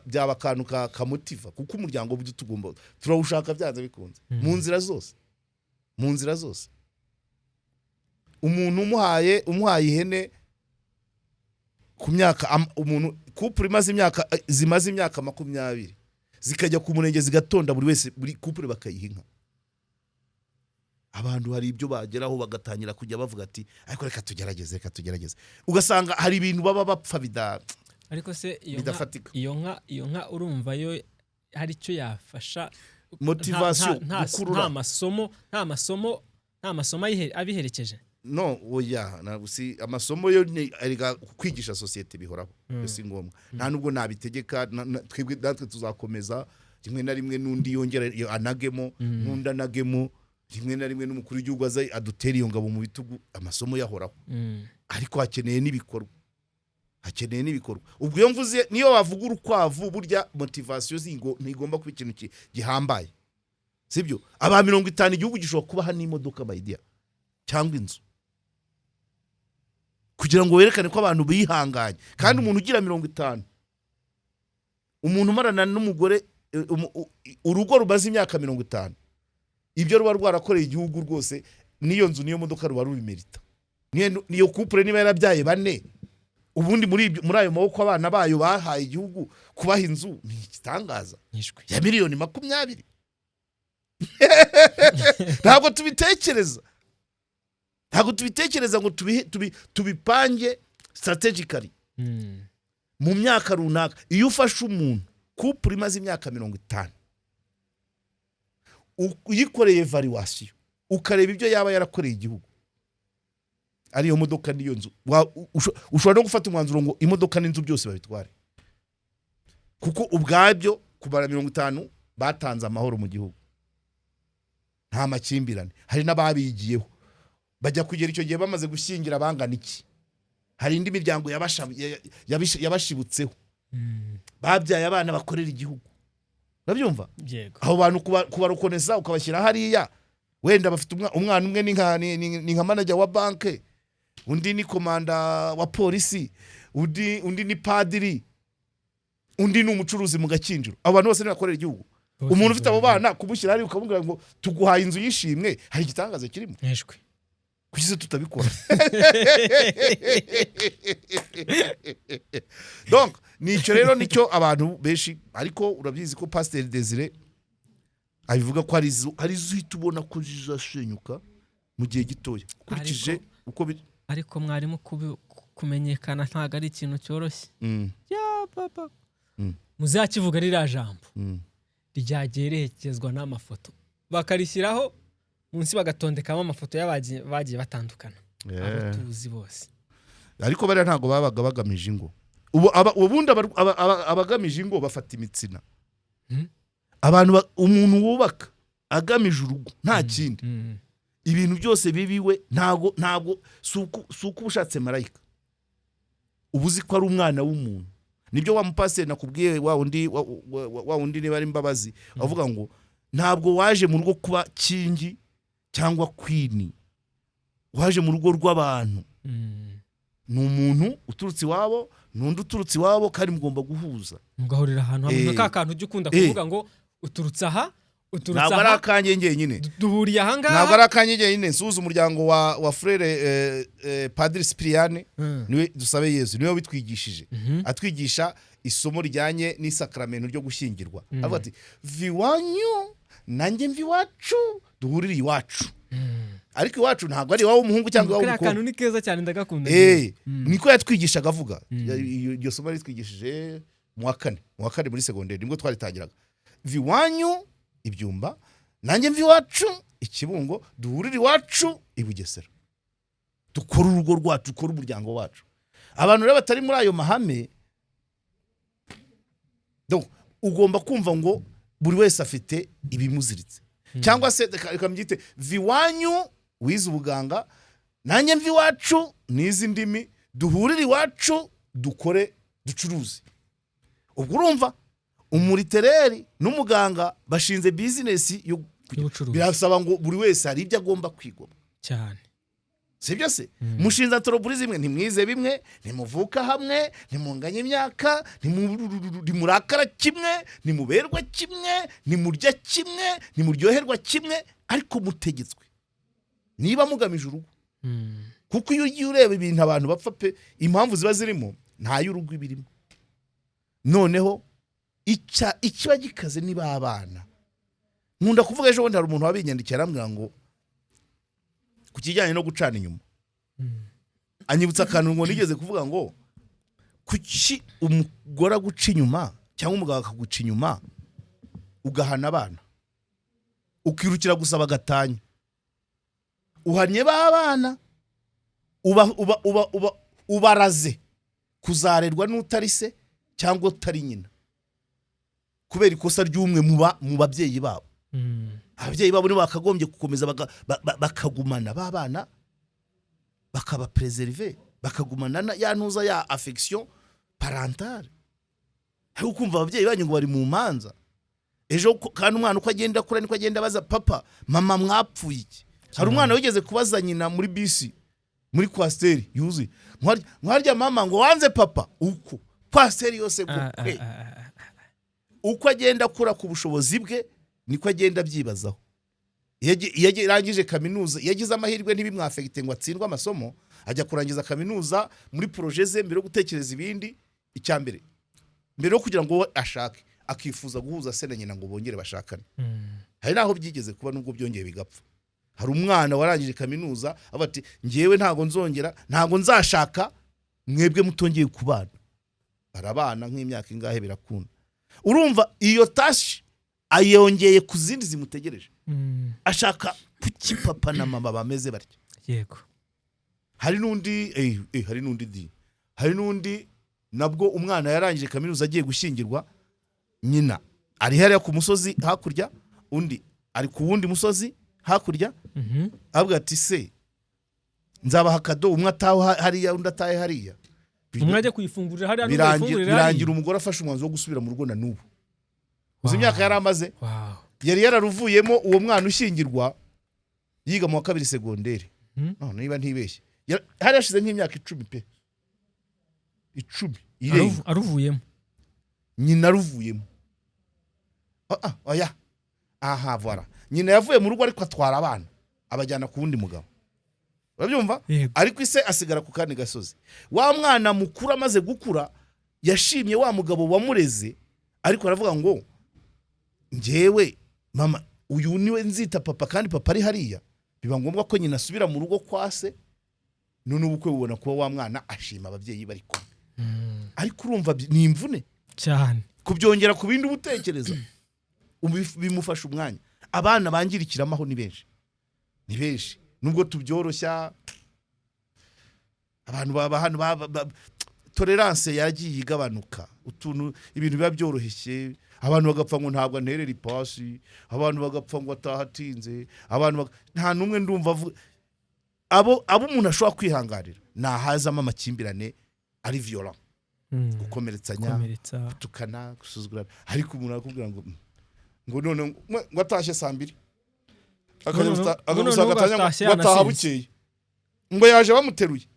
byaba akantu kamotiva, kuko umuryango buryo tugomba turawushaka byanze bikunze, mu nzira zose, mu nzira zose. Umuntu umuhaye ihene ku myaka umuntu Couple imaze imyaka zimaze imyaka 20 zikajya ku murenge zigatonda, buri wese, buri couple bakayiha inka. Abantu hari ibyo bageraho bagatangira kujya bavuga ati: "Ariko reka tugerageze, reka tugerageze." Ugasanga hari ibintu baba bapfa Ariko se iyo nka bidafatika. Iyo nka urumva yo hari icyo yafasha? Motivation, gukurura. Nta masomo abiherekeje. No, oya, ntabwo si amasomo yo, ni erega kwigisha sosiyete bihoraho. Ibyo si ngombwa, nta nubwo nabitegeka. Twebwe natwe tuzakomeza, rimwe na rimwe n'undi yongera anagemo, n'undi anagemo, rimwe na rimwe n'umukuru w'igihugu aza adutere iyo ngabo mu bitugu. Amasomo yahoraho, ariko hakeneye n'ibikorwa, hakeneye n'ibikorwa. Ubwo iyo mvuze, niyo wavuga urukwavu, burya motivation zingo ntigomba kuba ikintu gihambaye, sibyo? Aba 50 igihugu gishobora kubaha n'imodoka, my dear, cyangwa inzu, kugira ngo werekane ko abantu bihanganye. Kandi umuntu ugira 50, umuntu umarana n'umugore, urugo rumaze imyaka 50, ibyo ruba rwarakoreye igihugu rwose, n'iyo nzu n'iyo modoka ruba rubimerita. Niyo couple niba yarabyaye bane, ubundi muri ayo maboko abana bayo bahaye igihugu, kubaha inzu ni igitangaza Nyishwe. ya miliyoni 20. Ntabwo tubitekereza, ntabwo tubitekereza ngo tubipange strategically mu myaka runaka. Iyo ufashe umuntu, couple imaze imyaka 50, uyikoreye evaluation, ukareba ibyo yaba yarakoreye igihugu, ariyo modoka n'iyo nzu, ushobora no gufata umwanzuro ngo imodoka n'inzu byose babitware, kuko ubwabyo kumara 50 batanze amahoro mu gihugu, nta makimbirane. Hari n'ababigiyeho bajya kugera icyo gihe bamaze gushyingira bangana iki. Hari indi miryango yabashibutseho, babyaye abana bakorera igihugu. Urabyumva? Yego. Abo bantu kubarokonesa ukabashyira hariya, wenda bafite umwana umwe ni nka manager wa banke, undi ni komanda wa polisi, undi ni padiri, undi ni umucuruzi mu Gakinjiro. Abo bantu bose ntibakorera igihugu? Umuntu ufite abo bana, kumushyira hariya ukamubwira ngo tuguhaye inzu y'ishimwe, hari igitangaza kirimo? Nyishwe. Kuki se tutabikora? Donc nicyo rero, nicyo abantu benshi. Ariko urabizi ko Pasiteri Desire abivuga ko hari izo uhita ubona ko zizasenyuka mu gihe gitoya ukurikije uko Ariko mwarimu, kumenyekana ntabwo ari ikintu cyoroshye. Ya papa, muzakivuga ririya jambo ryagiye riherekezwa n'amafoto, bakarishyiraho munsi bagatondekamo amafoto y'abagiye bagiye batandukana, abo tuzi bose. Ariko bariya ntabwo babaga bagamije ingo. Ubu ubundi abagamije ingo bafata imitsina. Abantu umuntu wubaka agamije urugo, nta kindi, ibintu byose bibiwe, ntabwo si uko uba ushatse marayika, uba uzi ko ari umwana w'umuntu. Nibyo wa mupasiteri nakubwiye, wa wundi wa wundi niba ari Imbabazi, avuga ngo ntabwo waje mu rugo kuba king cyangwa queen, waje mu rugo rw'abantu. Ni umuntu uturutse iwabo n'undi uturutse iwabo, kandi mugomba guhuza. Mugahurira ahantu hamwe, nka ka kantu ujya ukunda kuvuga ngo uturutse aha, uturutse Ntabwo ari aha, akanjye njyenyine. duhuriye aha Ntabwo ngaha. ari akanjye njyenyine. Nsuhuza umuryango wa frère Padiri Sipiriyane, niwe Dusabe Yezu, niwe wabitwigishije. Atwigisha isomo rijyanye n'isakramento ryo gushyingirwa, avuga ati: "Va iwanyu, nanjye mva iwacu, duhurire iwacu." Ariko iwacu ntabwo ari iwabo w'umuhungu cyangwa iwabo Kariya kantu w'umukobwa. ni keza cyane, ndagakunda. Niko yatwigishaga avuga. Iryo somo yaritwigishije mu wa kane muri segonderi, nibwo twaritangiraga: "Va iwanyu ibyumba, nanjye mva iwacu Ikibungo, duhurire iwacu i Bugesera, dukore urugo rwacu, dukore umuryango wacu." Abantu rero batari muri ayo mahame. Donc, ugomba kumva ngo buri wese afite ibimuziritse, cyangwa se reka mbyite: va iwanyu wize ubuganga, nanjye mva iwacu nize indimi, duhurire iwacu dukore ducuruze. Ubwo urumva umuritereri n'umuganga bashinze bizinesi yo y'ubucuruzi. Birasaba ngo buri wese hari ibyo agomba kwigomwa. Cyane. Sibyo se? Mushinze entreprise imwe, ntimwize bimwe, ntimuvuka hamwe, ntimunganye imyaka, ntimurakara kimwe, ntimuberwa kimwe, ntimurya kimwe, ntimuryoherwa kimwe, ariko mutegetswe niba mugamije urugo. Kuko iyo ugiye ureba ibintu abantu bapfa pe, impamvu ziba zirimo nta y'urugo iba irimo. Noneho ikiba gikaze niba abana, nkunda kuvuga, ejo bundi hari umuntu wabinyandikiye arambwira ngo ku kijyanye no gucana inyuma, anyibutsa akantu ngo nigeze kuvuga ngo kuki umugore aguca inyuma cyangwa umugabo akaguca inyuma, ugahana abana, ukirukira gusaba gatanya? Uhannye ba bana, uba uba uba uba ubaraze kuzarerwa n'utari se cyangwa utari nyina kubera ikosa ry'umwe mu babyeyi babo. Ababyeyi babo nibo bakagombye gukomeza bakagumana ba bana, bakaba préserver, bakagumana ya ntuza ya affection parentale. Ariko kumva ababyeyi banyu ngo bari mu manza ejo, kandi umwana uko agenda akura niko agenda abaza papa, mama, mwapfuye iki? Hari umwana wigeze kubaza nyina muri bisi, muri coaster yuzuye, "Mwarya mama ngo wanze papa?" Uko coaster yose ngo kwe. Uko agenda akura ku bushobozi bwe niko agenda abyibazaho. Iyo arangije kaminuza, iyo agize amahirwe ntibimwafekite ngo atsindwe amasomo, ajya kurangiza kaminuza, muri projet ze, mbere yo gutekereza ibindi, icya mbere, mbere yo kugira ngo we ashake, akifuza guhuza se na nyina ngo bongere bashakane. Hari n'aho byigeze kuba, nubwo byongeye bigapfa. Hari umwana warangije kaminuza avuga ati: "Ngewe ntabwo nzongera, ntabwo nzashaka mwebwe mutongeye kubana." Barabana nk'imyaka ingahe, birakunda. Urumva iyo tâche ayongeye ku zindi zimutegereje. Ashaka kuki papa na mama bameze batya? Hari n'undi hari n'undi di hari n'undi nabwo umwana yarangije kaminuza agiye gushyingirwa, nyina ari hariya ku musozi hakurya, undi ari ku wundi musozi hakurya. Avuga ati: "Se nzabaha akado, umwe atahe hariya, undi atahe hariya?" Umwe ajya kuyifungurira hariya n'undi Birangira ayifungurira birangira hariya. Umugore afashe umwanzuro wo gusubira mu rugo. Na n'ubu uzi imyaka yari amaze? Yari yararuvuyemo uwo mwana ushyingirwa yiga mu wa kabiri segonderi. No, niba ntibeshye, hari hashize nk'imyaka 10 pe, 10 irenga. Aruvuyemo. Nyina aruvuyemo. Ah, oya, aha, voilà, nyina yavuye mu rugo ariko atwara abana abajyana ku wundi mugabo, urabyumva? Yego. Ariko ise asigara ku kandi gasozi. Wa mwana mukuru amaze gukura yashimye wa mugabo wamureze, ariko aravuga ngo: "Njyewe mama, uyu niwe nzita papa kandi papa ari hariya?" Biba ngombwa ko nyina asubira mu rugo kwa se. None ubukwe bubona kuba, wa mwana ashima ababyeyi bari kumwe. Ariko urumva ni imvune cyane. Kubyongera ku bindi uba utekereza, bimufasha umwanya. Abana bangirikiramo ni benshi, ni benshi, nubwo tubyoroshya. Abantu baba hano tolerance yagiye igabanuka, utuntu, ibintu biba byoroshye, abantu bagapfa ngo ntabwo anterera ipasi, abantu bagapfa ngo ataha atinze, abantu nta n'umwe ndumva avuga. Abo umuntu ashobora kwihanganira ni ahazamo amakimbirane ari violent, gukomeretsanya, gukomeretsa, gutukana, gusuzugurana. Ariko umuntu arakubwira ngo ngo none ngo atashye saa 2, Ngo akagusanga noneho atanya atashye ngo ataha yanasinze. bukeye, ngo yaje bamuteruye.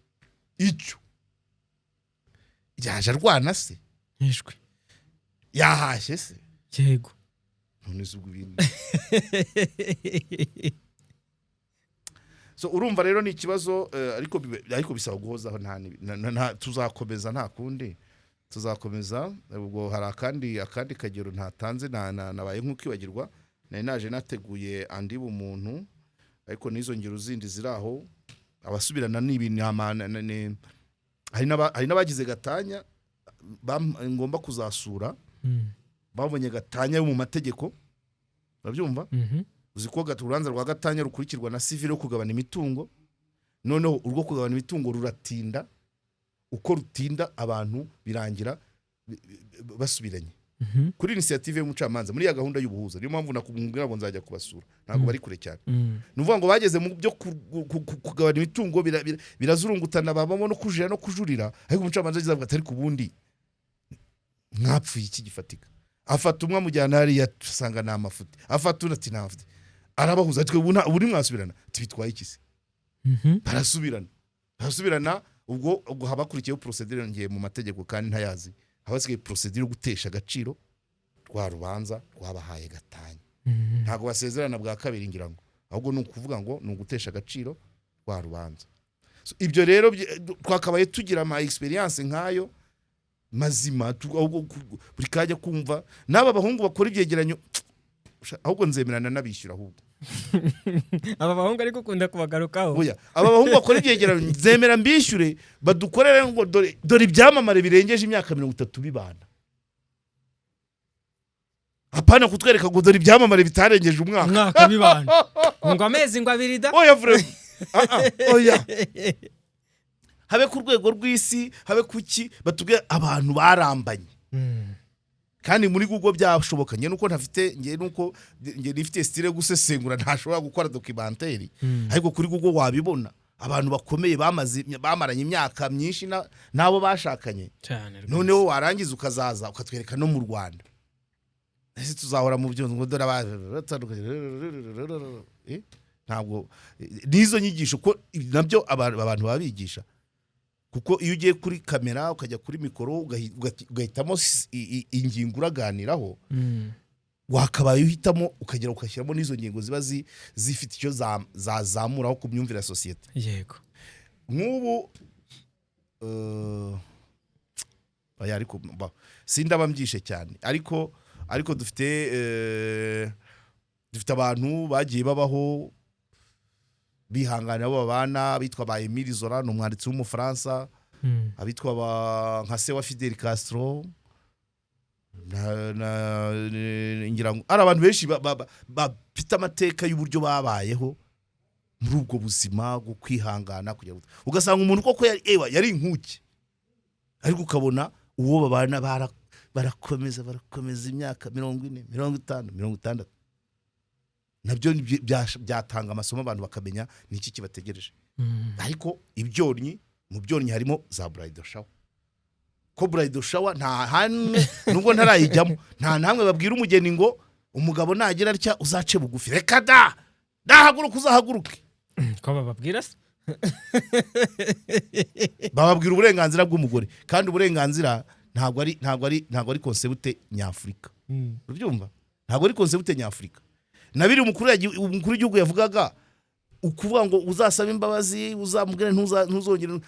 Icyo yaje arwana se? Ntishwe. Yahashye se? Yego. None se ubwo ibintu, so urumva rero ni ikibazo, ariko bisaba guhozaho. Nta tuzakomeza, nta kundi, tuzakomeza. Ubwo hari akandi kagero ntatanze, nabaye nk'ukwibagirwa. Nari naje nateguye andi bumuntu, ariko n'izo ngero zindi ziri aho, abasubirana ni ibintu hari n'abagize gatanya ngomba kuzasura. Babonye gatanya yo mu mategeko, urabyumva? Mhm. Uzi ko urubanza rwa gatanya rukurikirwa na civil yo kugabana imitungo. Noneho urwo kugabana imitungo ruratinda, uko rutinda abantu birangira basubiranye kuri initiative y'umucamanza muri ya gahunda y'ubuhuza. Niyo mpamvu nakubwira ngo nzajya kubasura, ntabwo bari kure cyane. Ni ukuvuga ngo bageze mu byo kugabana imitungo, birazurungutana, babamo no kujurira no kujurira, ariko umucamanza agize avuga ati: "Ariko ubundi mwapfuye iki gifatika?" Afata umwe amujyana hariya, asanga ni amafuti, afata undi ati: "Ni amafuti." Arabahuza ati: "Ubu ntimwasubirana?" Ati: "Bitwaye iki se?" Barasubirana, barasubirana. Ubwo haba hakurikiyeho procédure, ngiye mu mategeko kandi ntayazi, haba hasigaye procédure yo gutesha agaciro rwa rubanza rwabahaye gatanya. Ntabwo basezerana bwa kabiri ngira ngo, ahubwo ni ukuvuga ngo ni ugutesha agaciro rwa rubanza. So, ibyo rero twakabaye tugira ama experience nk'ayo. Mazima ahubwo buri kajya kumva n'aba bahungu bakora ibyegeranyo, ahubwo nzemerana n'abishyura ahubwo. Aba bahungu ariko ukunda kubagarukaho. Oya, aba bahungu bakora ibyegeranyo nzemera mbishyure, badukorere ngo dore dore ibyamamare birengeje imyaka 30 bibana, apana kutwereka ngo dore ibyamamare bitarengeje umwaka. Umwaka bibana, ngo amezi ngo 2 da. Oya, vraiment. Ah, ah, oya, habe ku rwego rw'isi, habe kuki batubwira abantu barambanye. Kandi muri Google byashoboka. Njye nuko ntafite, njye nuko njye nifite style yo gusesengura, ntashobora gukora documentaire, ariko kuri Google wabibona, abantu bakomeye bamaze bamaranye imyaka myinshi n'abo bashakanye. Cyane rwose. Noneho warangiza ukazaza ukatwereka no mu Rwanda. Ese tuzahora mu byo ngo dore batandukanye? Ntabwo n'izo nyigisho ko nabyo abantu baba bigisha, kuko iyo ugiye kuri kamera, ukajya kuri mikoro, ugahitamo ingingo uraganiraho, wakabaye uhitamo ukagera ugashyiramo n'izo ngingo ziba zifite icyo zazamuraho ku myumvire ya sosiyete. Nk'ubu oya, ariko sindaba mbyishe cyane, ariko dufite abantu bagiye babaho bihangana abo babana, bitwa ba Emile Zola, ni umwanditsi w'Umufaransa, abitwa ba nka se wa Fidel Castro ngira ngo ari abantu benshi bafite amateka y'uburyo babayeho muri ubwo buzima bwo kwihangana, kugira ngo ugasanga umuntu koko yari, ewa, yari inkuke, ariko ukabona uwo babana barakomeza barakomeza imyaka 40, 50, 60. Nabyo ni byatanga amasomo, abantu bakamenya ni iki kibategereje. Ariko ibyonnyi, mu byonnyi harimo za bridal shower, ko bridal shower nta hamwe, nubwo ntarayijyamo, nta namwe babwira umugeni ngo umugabo nagira atya uzace bugufi. Reka da, nahaguruka uzahaguruke. Ko bababwira se? Bababwira uburenganzira bw'umugore, kandi uburenganzira ntabwo ari concept nyafurika. Urabyumva? Ntabwo ari concept nyafurika. Na biri umukuru w'igihugu yavugaga, ukuvuga ngo uzasabe imbabazi, uzamubwire ntuzongere,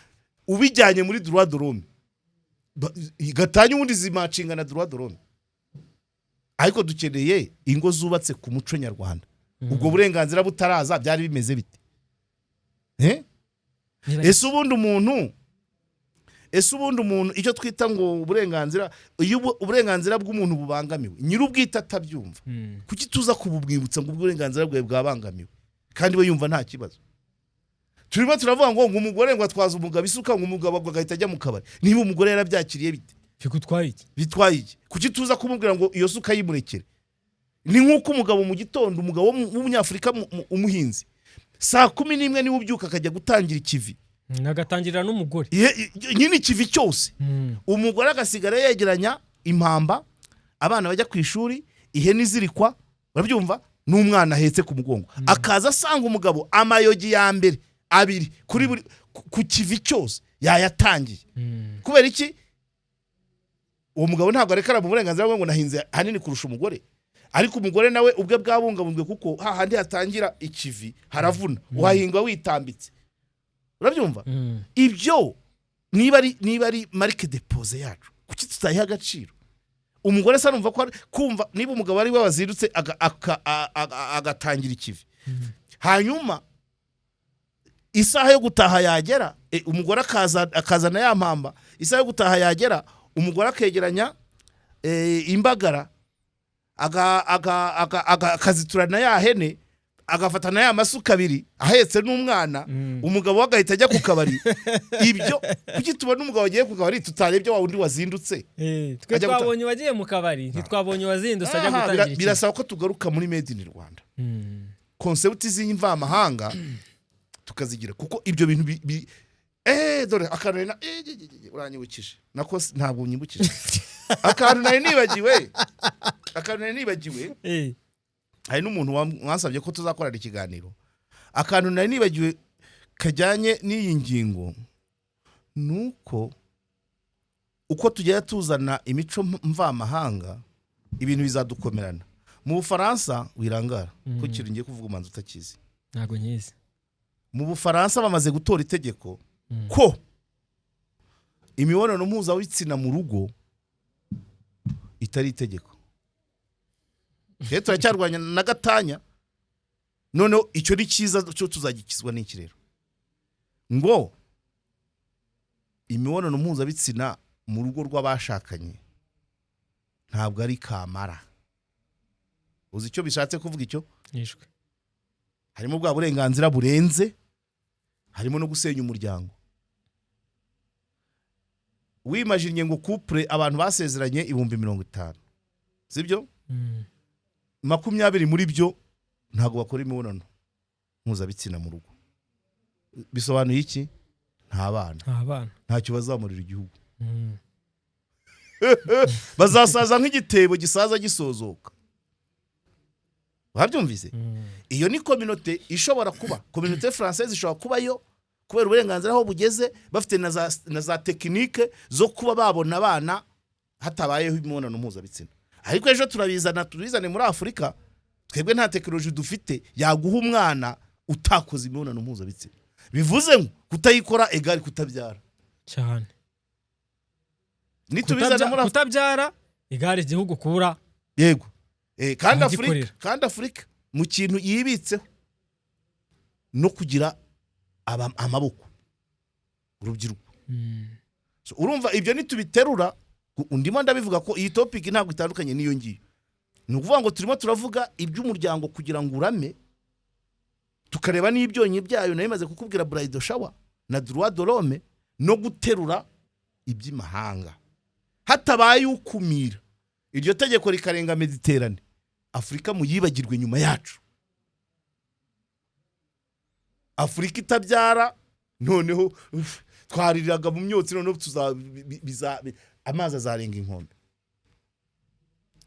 ubijyanye muri droit de l'homme. Gatanya ubundi zimacinga na droit de l'homme, ariko dukeneye ingo zubatse ku muco nyarwanda. Ubwo burenganzira butaraza byari bimeze bite? Eh? Ese ubundi umuntu icyo twita ngo uburenganzira, iyo uburenganzira bw'umuntu bubangamiwe, nyir'ubwite atabyumva, kuki tuza kubumwibutsa ngo uburenganzira bwawe bwabangamiwe, kandi we yumva nta kibazo? Turimo turavuga ngo umugore ngo atwaze umugabo isuka, ngo umugabo agahita ajya mu kabari. Niba umugore yarabyakiriye bite? Bigutwaye iki? Bitwaye iki? Kuki tuza kumubwira ngo iyo suka yimurekere? Ni nk'uko umugabo mu gitondo, umugabo w'Umunyafurika umuhinzi, saa 11 niwe ubyuka akajya gutangira ikivi. Agatangirira n'umugore. Nyine ikivi cyose, umugore agasigara yegeranya impamba, abana bajya ku ishuri, ihene izirikwa, urabyumva, n'umwana ahetse ku mugongo, akaza asanga umugabo amayogi ya mbere abiri kuri buri ku kivi cyose yayatangiye. Kubera iki? Uwo mugabo ntabwo arekara mu burenganzira bwe ngo nahinze hanini kurusha umugore, ariko umugore nawe ubwe bwabungabunzwe, kuko hahandi hatangira ikivi haravuna, uhahinga witambitse, urabyumva? Ibyo niba ari marque déposée yacu, kuki tutayiha agaciro? Umugore se arumva ko kumva niba umugabo ari we wazindutse agatangira ikivi, hanyuma isaha yo gutaha yagera, umugore akazana ya mpamba, isaha yo gutaha yagera, umugore akegeranya imbagara, akaziturana ya hene, agafata na ya masuka abiri ahetse n'umwana, umugabo we agahita ajya ku kabari. Ibyo kuki tubona umugabo agiye ku kabari, tutarebye wa wundi wazindutse? Twe Ajya twabonye uwagiye mu kabari, ntitwabonye uwazindutse ajya Aha, gutangira ikintu. Birasaba ko tugaruka muri made in Rwanda, concept z'imvamahanga tukazigira, kuko ibyo bintu dore akantu nari uranyibukije, nako ntabwo unyibukije akantu nari nibagiwe, akantu nari nibagiwe. Hari n'umuntu wansabye ko tuzakorana ikiganiro. Akantu nari nibagiwe kajyanye n'iyi ngingo ni uko uko tugenda tuzana imico mvamahanga, ibintu bizadukomerana. Mu Bufaransa, wirangara ko ikintu ngiye kuvuga umanza utakizi. Ntabwo nkizi. Mu Bufaransa bamaze gutora itegeko ko Imibonano mpuzabitsina mu rugo itari itegeko. Rero turacyarwanya na gatanya. Noneho icyo ni cyiza cyo tuzagikizwa n'iki rero? Ngo imibonano mpuzabitsina mu rugo rw'abashakanye ntabwo ari kamara. Uzi icyo bishatse kuvuga icyo? Yishwe. Harimo bwa burenganzira burenze, harimo no gusenya umuryango. Wimajinye ngo couple, abantu basezeranye 50,000, sibyo? 20 muri byo ntabwo bakora imibonano mpuzabitsina mu rugo. Bisobanuye iki? Nta bana. Nta bana. Ntacyo bazamurira igihugu. Bazasaza nk'igitebo gisaza gisozoka. Wabyumvise? Iyo ni communauté ishobora kuba communauté française, ishobora kubayo kubera uburenganzira aho bugeze, bafite na za techniques zo kuba babona abana hatabayeho imibonano mpuzabitsina. Ariko ejo turabizana, tubizane muri Afurika. Twebwe nta technologie dufite yaguha umwana utakoze imibonano mpuzabitsina. Bivuze ngo kutayikora égale kutabyara. Cyane. Nitubizana muri Afurika, Kutabyara égale igihugu kubura. Yego. Kandi Abagikorera. Afurika, kandi Afurika mu kintu yibitseho no kugira amaboko, urubyiruko. So, urumva ibyo nitubiterura, ndimo ndabivuga ko iyi topic ntabwo itandukanye n'iyo ngiyo. Ni ukuvuga ngo turimo turavuga iby'umuryango kugira ngo urame, tukareba n'ibyonyi byayo. Nayo imaze kukubwira bridal shower na droit de l'homme no guterura iby'imahanga. Hatabaye ukumira iryo tegeko rikarenga Méditerranée, Afurika muyibagirwe nyuma yacu. Afurika itabyara, noneho uf, twaririraga mu myotsi, noneho amazi azarenga inkombe.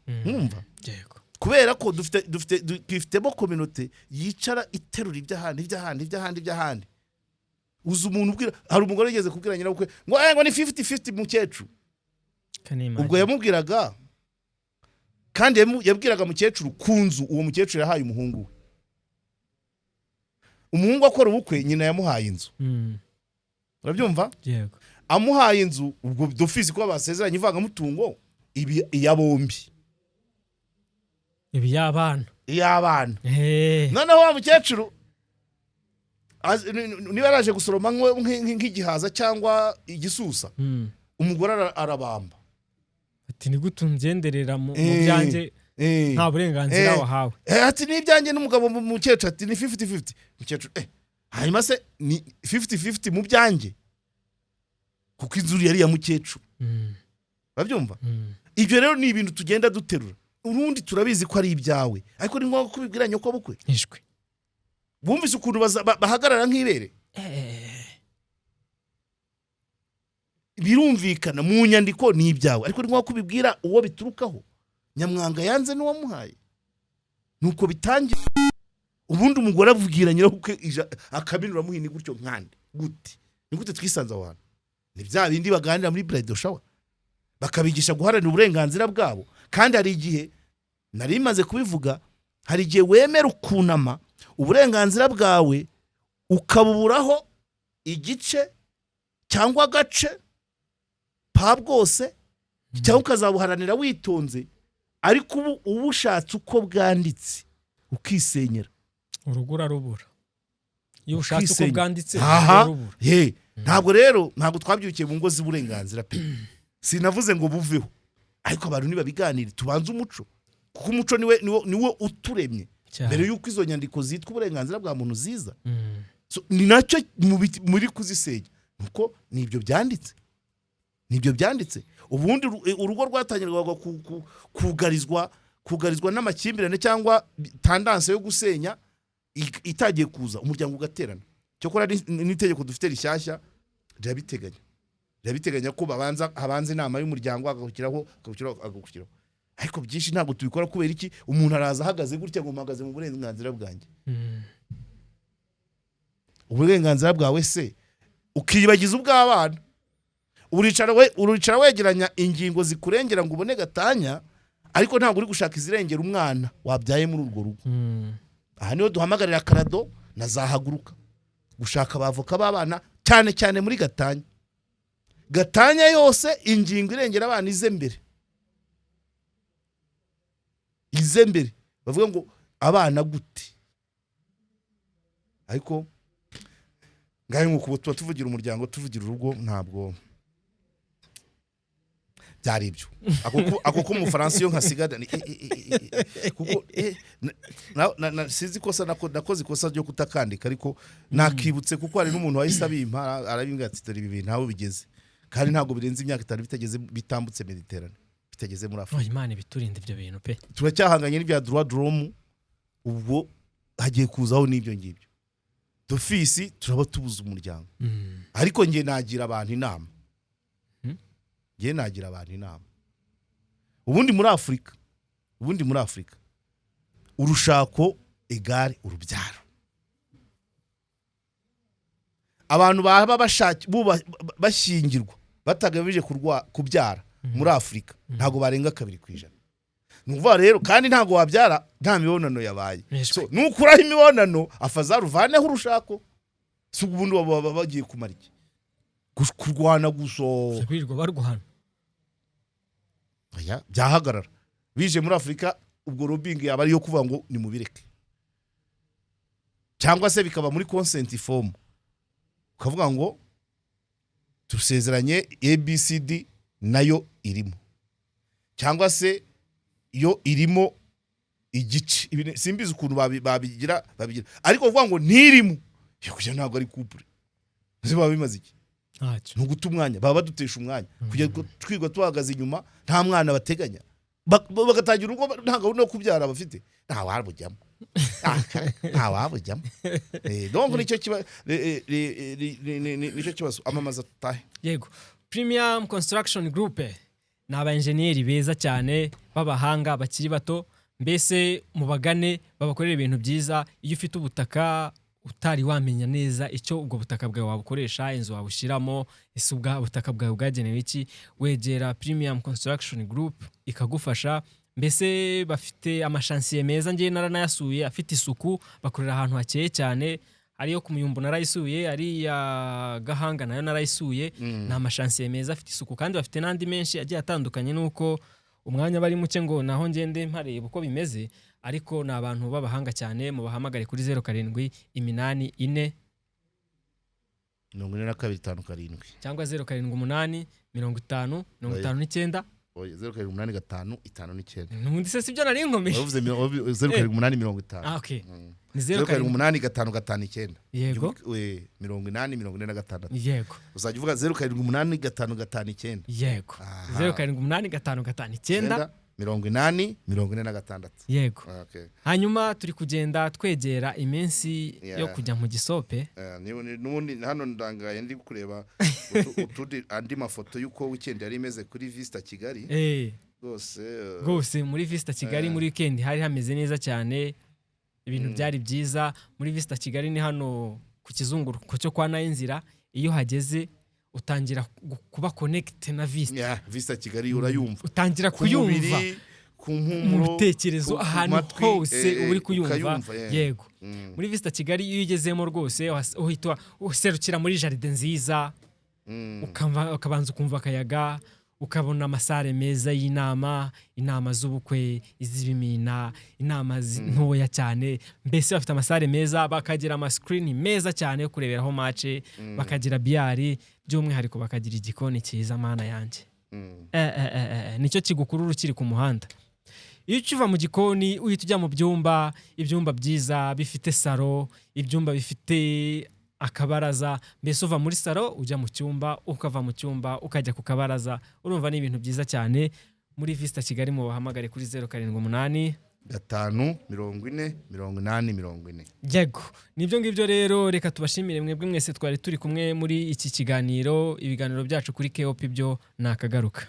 Mwumva? Yego. Kubera ko dufite twifitemo communauté yicara iterura iby'ahandi, iby'ahandi, iby'ahandi, iby'ahandi. Uzi umuntu ubwira, hari umugore wigeze kubwira nyirabukwe ngo ngo ni 50-50, mukecuru. Kanimana. Ubwo yamubwiraga kandi yabwiraga mukecuru ku nzu uwo mukecuru yahaye umuhungu we. Umuhungu akora ubukwe, nyina yamuhaye inzu. Urabyumva? Yego. Amuhaye inzu, ubwo d'office ko basezeranye ivangamutungo ibi iya bombi. Ibi y'abana. Iy'abana. Noneho wa mukecuru niba yaraje gusoroma nk'igihaza cyangwa igisusa, umugore arabamba. Ati: "Ni gute ungenderera mu byanjye nta burenganzira wahawe?" Ati: "N'ibyanjye n'umugabo." Mukecuru ati: "Ni 50-50." Mukecuru: "Hanyuma se ni 50-50 mu byanjye?" Kuko inzu yari iya mukecuru. Urabyumva? Ibyo rero ni ibintu tugenda duterura. Urundi turabizi ko ari ibyawe, ariko ni ngombwa kubibwira nyoko bukwe? Ishwe. Bumvise ukuntu bahagarara nk'ibere. Birumvikana mu nyandiko ni ibyawe, ariko ni ngombwa kubibwira uwo biturukaho? Nyamwanga yanze n'uwamuhaye, nuko bitangira. Ubundi umugore abwira nyirabukwe akabinura muhini gutyo nkande gute? Ni gute twisanze aho hantu? Ni bya bindi baganira muri bridal shower, bakabigisha guharanira uburenganzira bwabo. Kandi hari igihe nari maze kubivuga, hari igihe wemera ukunama, uburenganzira bwawe ukabuburaho igice cyangwa agace pa bwose, cyangwa ukazabuharanira witonze. Ariko ubu uba ushatse uko bwanditse ukisenyera. Urugo urarubura iyo ushatse uko Ukisenya. bwanditse. Aha. Urarubura. Ye, ntabwo rero, ntabwo twabyukiye mu ngo z'uburenganzira pe. Sinavuze ngo buveho, ariko abantu nibabiganire, tubanze umuco, kuko umuco niwe uturemye mbere y'uko izo nyandiko zitwa uburenganzira bwa muntu ziza. So, ni nacyo muri kuzisenya, nuko nibyo byanditse, nibyo byanditse. Ubundi urugo rwatangirwaga kugarizwa n'amakimbirane cyangwa tendance yo gusenya itagiye kuza, umuryango ugaterana. Cyokora n'itegeko dufite rishyashya rirabiteganya ko babanza, habanza inama y'umuryango, hagakurikiraho, hagakurikiraho, hagakurikiraho. Ariko byinshi ntabwo tubikora. Kubera iki? Umuntu araza ahagaze gutya ngo: "Mpagaze mu burenganzira bwanjye." Uburenganzira bwawe se ukiyibagiza ubw'abana? Uricara wegeranya ingingo zikurengera ngo ubone gatanya, ariko ntabwo uri gushaka izirengera umwana wabyaye muri urwo rugo. Aha niho duhamagarira CLADHO na zahaguruka gushaka abavoka b'abana, cyane cyane muri gatanya. Gatanya yose, ingingo irengera abana ize mbere, ize mbere. Bavuga ngo abana gute? Ariko ngahe, nk'uko ubu tuba tuvugira umuryango, tuvugira urugo, ntabwo byari ibyo. Ako k'Umufaransa iyo nkasigada ni kuko sinzi ikosa nakoze, ikosa ryo kutakandika, ariko nakibutse kuko hari n'umuntu wahise abimpa, arabimbwira ati: "Dore ibi bintu aho bigeze, kandi ntabwo birenze imyaka 5 bitageze, bitambutse Mediterane, bitageze muri Afurika." Oh, Imana ibiturinda ibyo bintu pe. Turacyahanganye n'ibya droit de l'homme, ubwo hagiye kuzaho n'ibyo ngibyo d'office, turaba tubuze umuryango. Ariko njye nagira abantu inama. Njye nagira abantu inama, ubundi muri Afurika urushako égale urubyaro. Abantu baba bashyingirwa batagamije kubyara muri Afurika ntabwo barenga 2%. Ni ukuvuga rero, kandi ntabwo wabyara nta mibonano yabaye. Mwishwe. So, nukuraho imibonano, afazari uvaneho urushako, si ubundi baba bagiye kumara iki? Kurwana gusa. Birirwa barwana. Oya, byahagarara bije muri Afurika. Ubwo lobbying yaba ariyo kuvuga ngo nimubireke, cyangwa se bikaba muri consent form, ukavuga ngo dusezeranye ABCD nayo irimo, cyangwa se yo irimo igice. Simbizi ukuntu babigira, ariko kuvuga ngo ntirimo yo kugira ntabwo ari couple. Ese baba bimaze iki? Ntacyo. Ni uguta umwanya, baba badutesha umwanya kujya twigwa tuhagaze inyuma, nta mwana bateganya. Bagatangira urugo nta gahunda yo kubyara bafite, nta wabujyamo, nta wabujyamo. Donc nicyo kiba nicyo kibazo. Amamaza tutahe. Yego, Premium Construction Group ni aba enjeniyeri beza cyane b'abahanga bakiri bato. Mbese mubagane babakorera ibintu byiza. Iyo ufite ubutaka utari wamenya neza icyo ubwo butaka bwawe wabukoresha, inzu wabushyiramo, ese ubwa butaka bwawe bwagenewe iki, wegera Premium Construction Group ikagufasha. Mbese bafite ama chantier meza, ngewe naranayasuye, afite isuku, bakorera ahantu hakeye cyane. Ariyo ku Muyumbu narayisuye, ari iya Gahanga nayo narayisuye. Ni ama chantier meza afite isuku, kandi bafite n'andi menshi agiye atandukanye, nuko umwanya bari muke ngo naho ngende mpareba uko bimeze. Ariko ni abantu b'abahanga cyane. Mubahamagare kuri 0784 42 57. Cyangwa 078 50 59. Oya, 0785 59. N'ubundi se sibyo nari nkomeje? Wavuze 0780 50. Ah, okay. Ni zeru zeru karindwi karindwi umunani gatanu gatanu icyenda. 80 46. Uzajya uvuga 0785 59. Aha. 078 559. 80 46. Okay. Hanyuma turi kugenda twegera iminsi yo kujya mu gisope. N'ubundi hano ndangaye ndi kureba utundi andi mafoto y'uko weekend yari imeze kuri Vista Kigali rwose. Rwose muri Vista Kigali muri weekend hari hameze neza cyane, ibintu byari byiza. Muri Vista Kigali ni hano ku kizunguruko cyo kwa Nayinzira. Iyo uhageze utangira kuba connect na Vista. Yeah, Vista Kigali urayumva Utangira ku kuyumva mubiri, ku mu mpumuro, bitekerezo, ku ahantu matwi, hose uba uri kuyumva. Ukayumva, yeah. Muri Vista Kigali iyo ugezemo rwose uhita userukira muri jardin nziza, ukabanza ukumva akayaga, ukabona ama salle meza y'inama, inama z'ubukwe, iz'ibimina, inama ntoya cyane. Mbese bafite ama salle meza, bakagira ama screen meza cyane yo kureberaho match, bakagira billard, by'umwihariko bakagira igikoni cyiza, mana yanjye. Nicyo kigukurura ukiri ku muhanda. Iyo ukiva mu gikoni uhita ujya mu byumba, ibyumba byiza bifite salon, ibyumba bifite akabaraza. Mbese uva muri salon ujya mu cyumba, ukava mu cyumba ukajya ku kabaraza. Urumva ni ibintu byiza cyane muri Vista Kigali. Mu bahamagare kuri 078 5 40 80 40. Yego, nibyo ngibyo rero. Reka tubashimire mwebwe mwese twari turi kumwe muri iki kiganiro. Ibiganiro byacu kuri KOP byo ni akagaruka.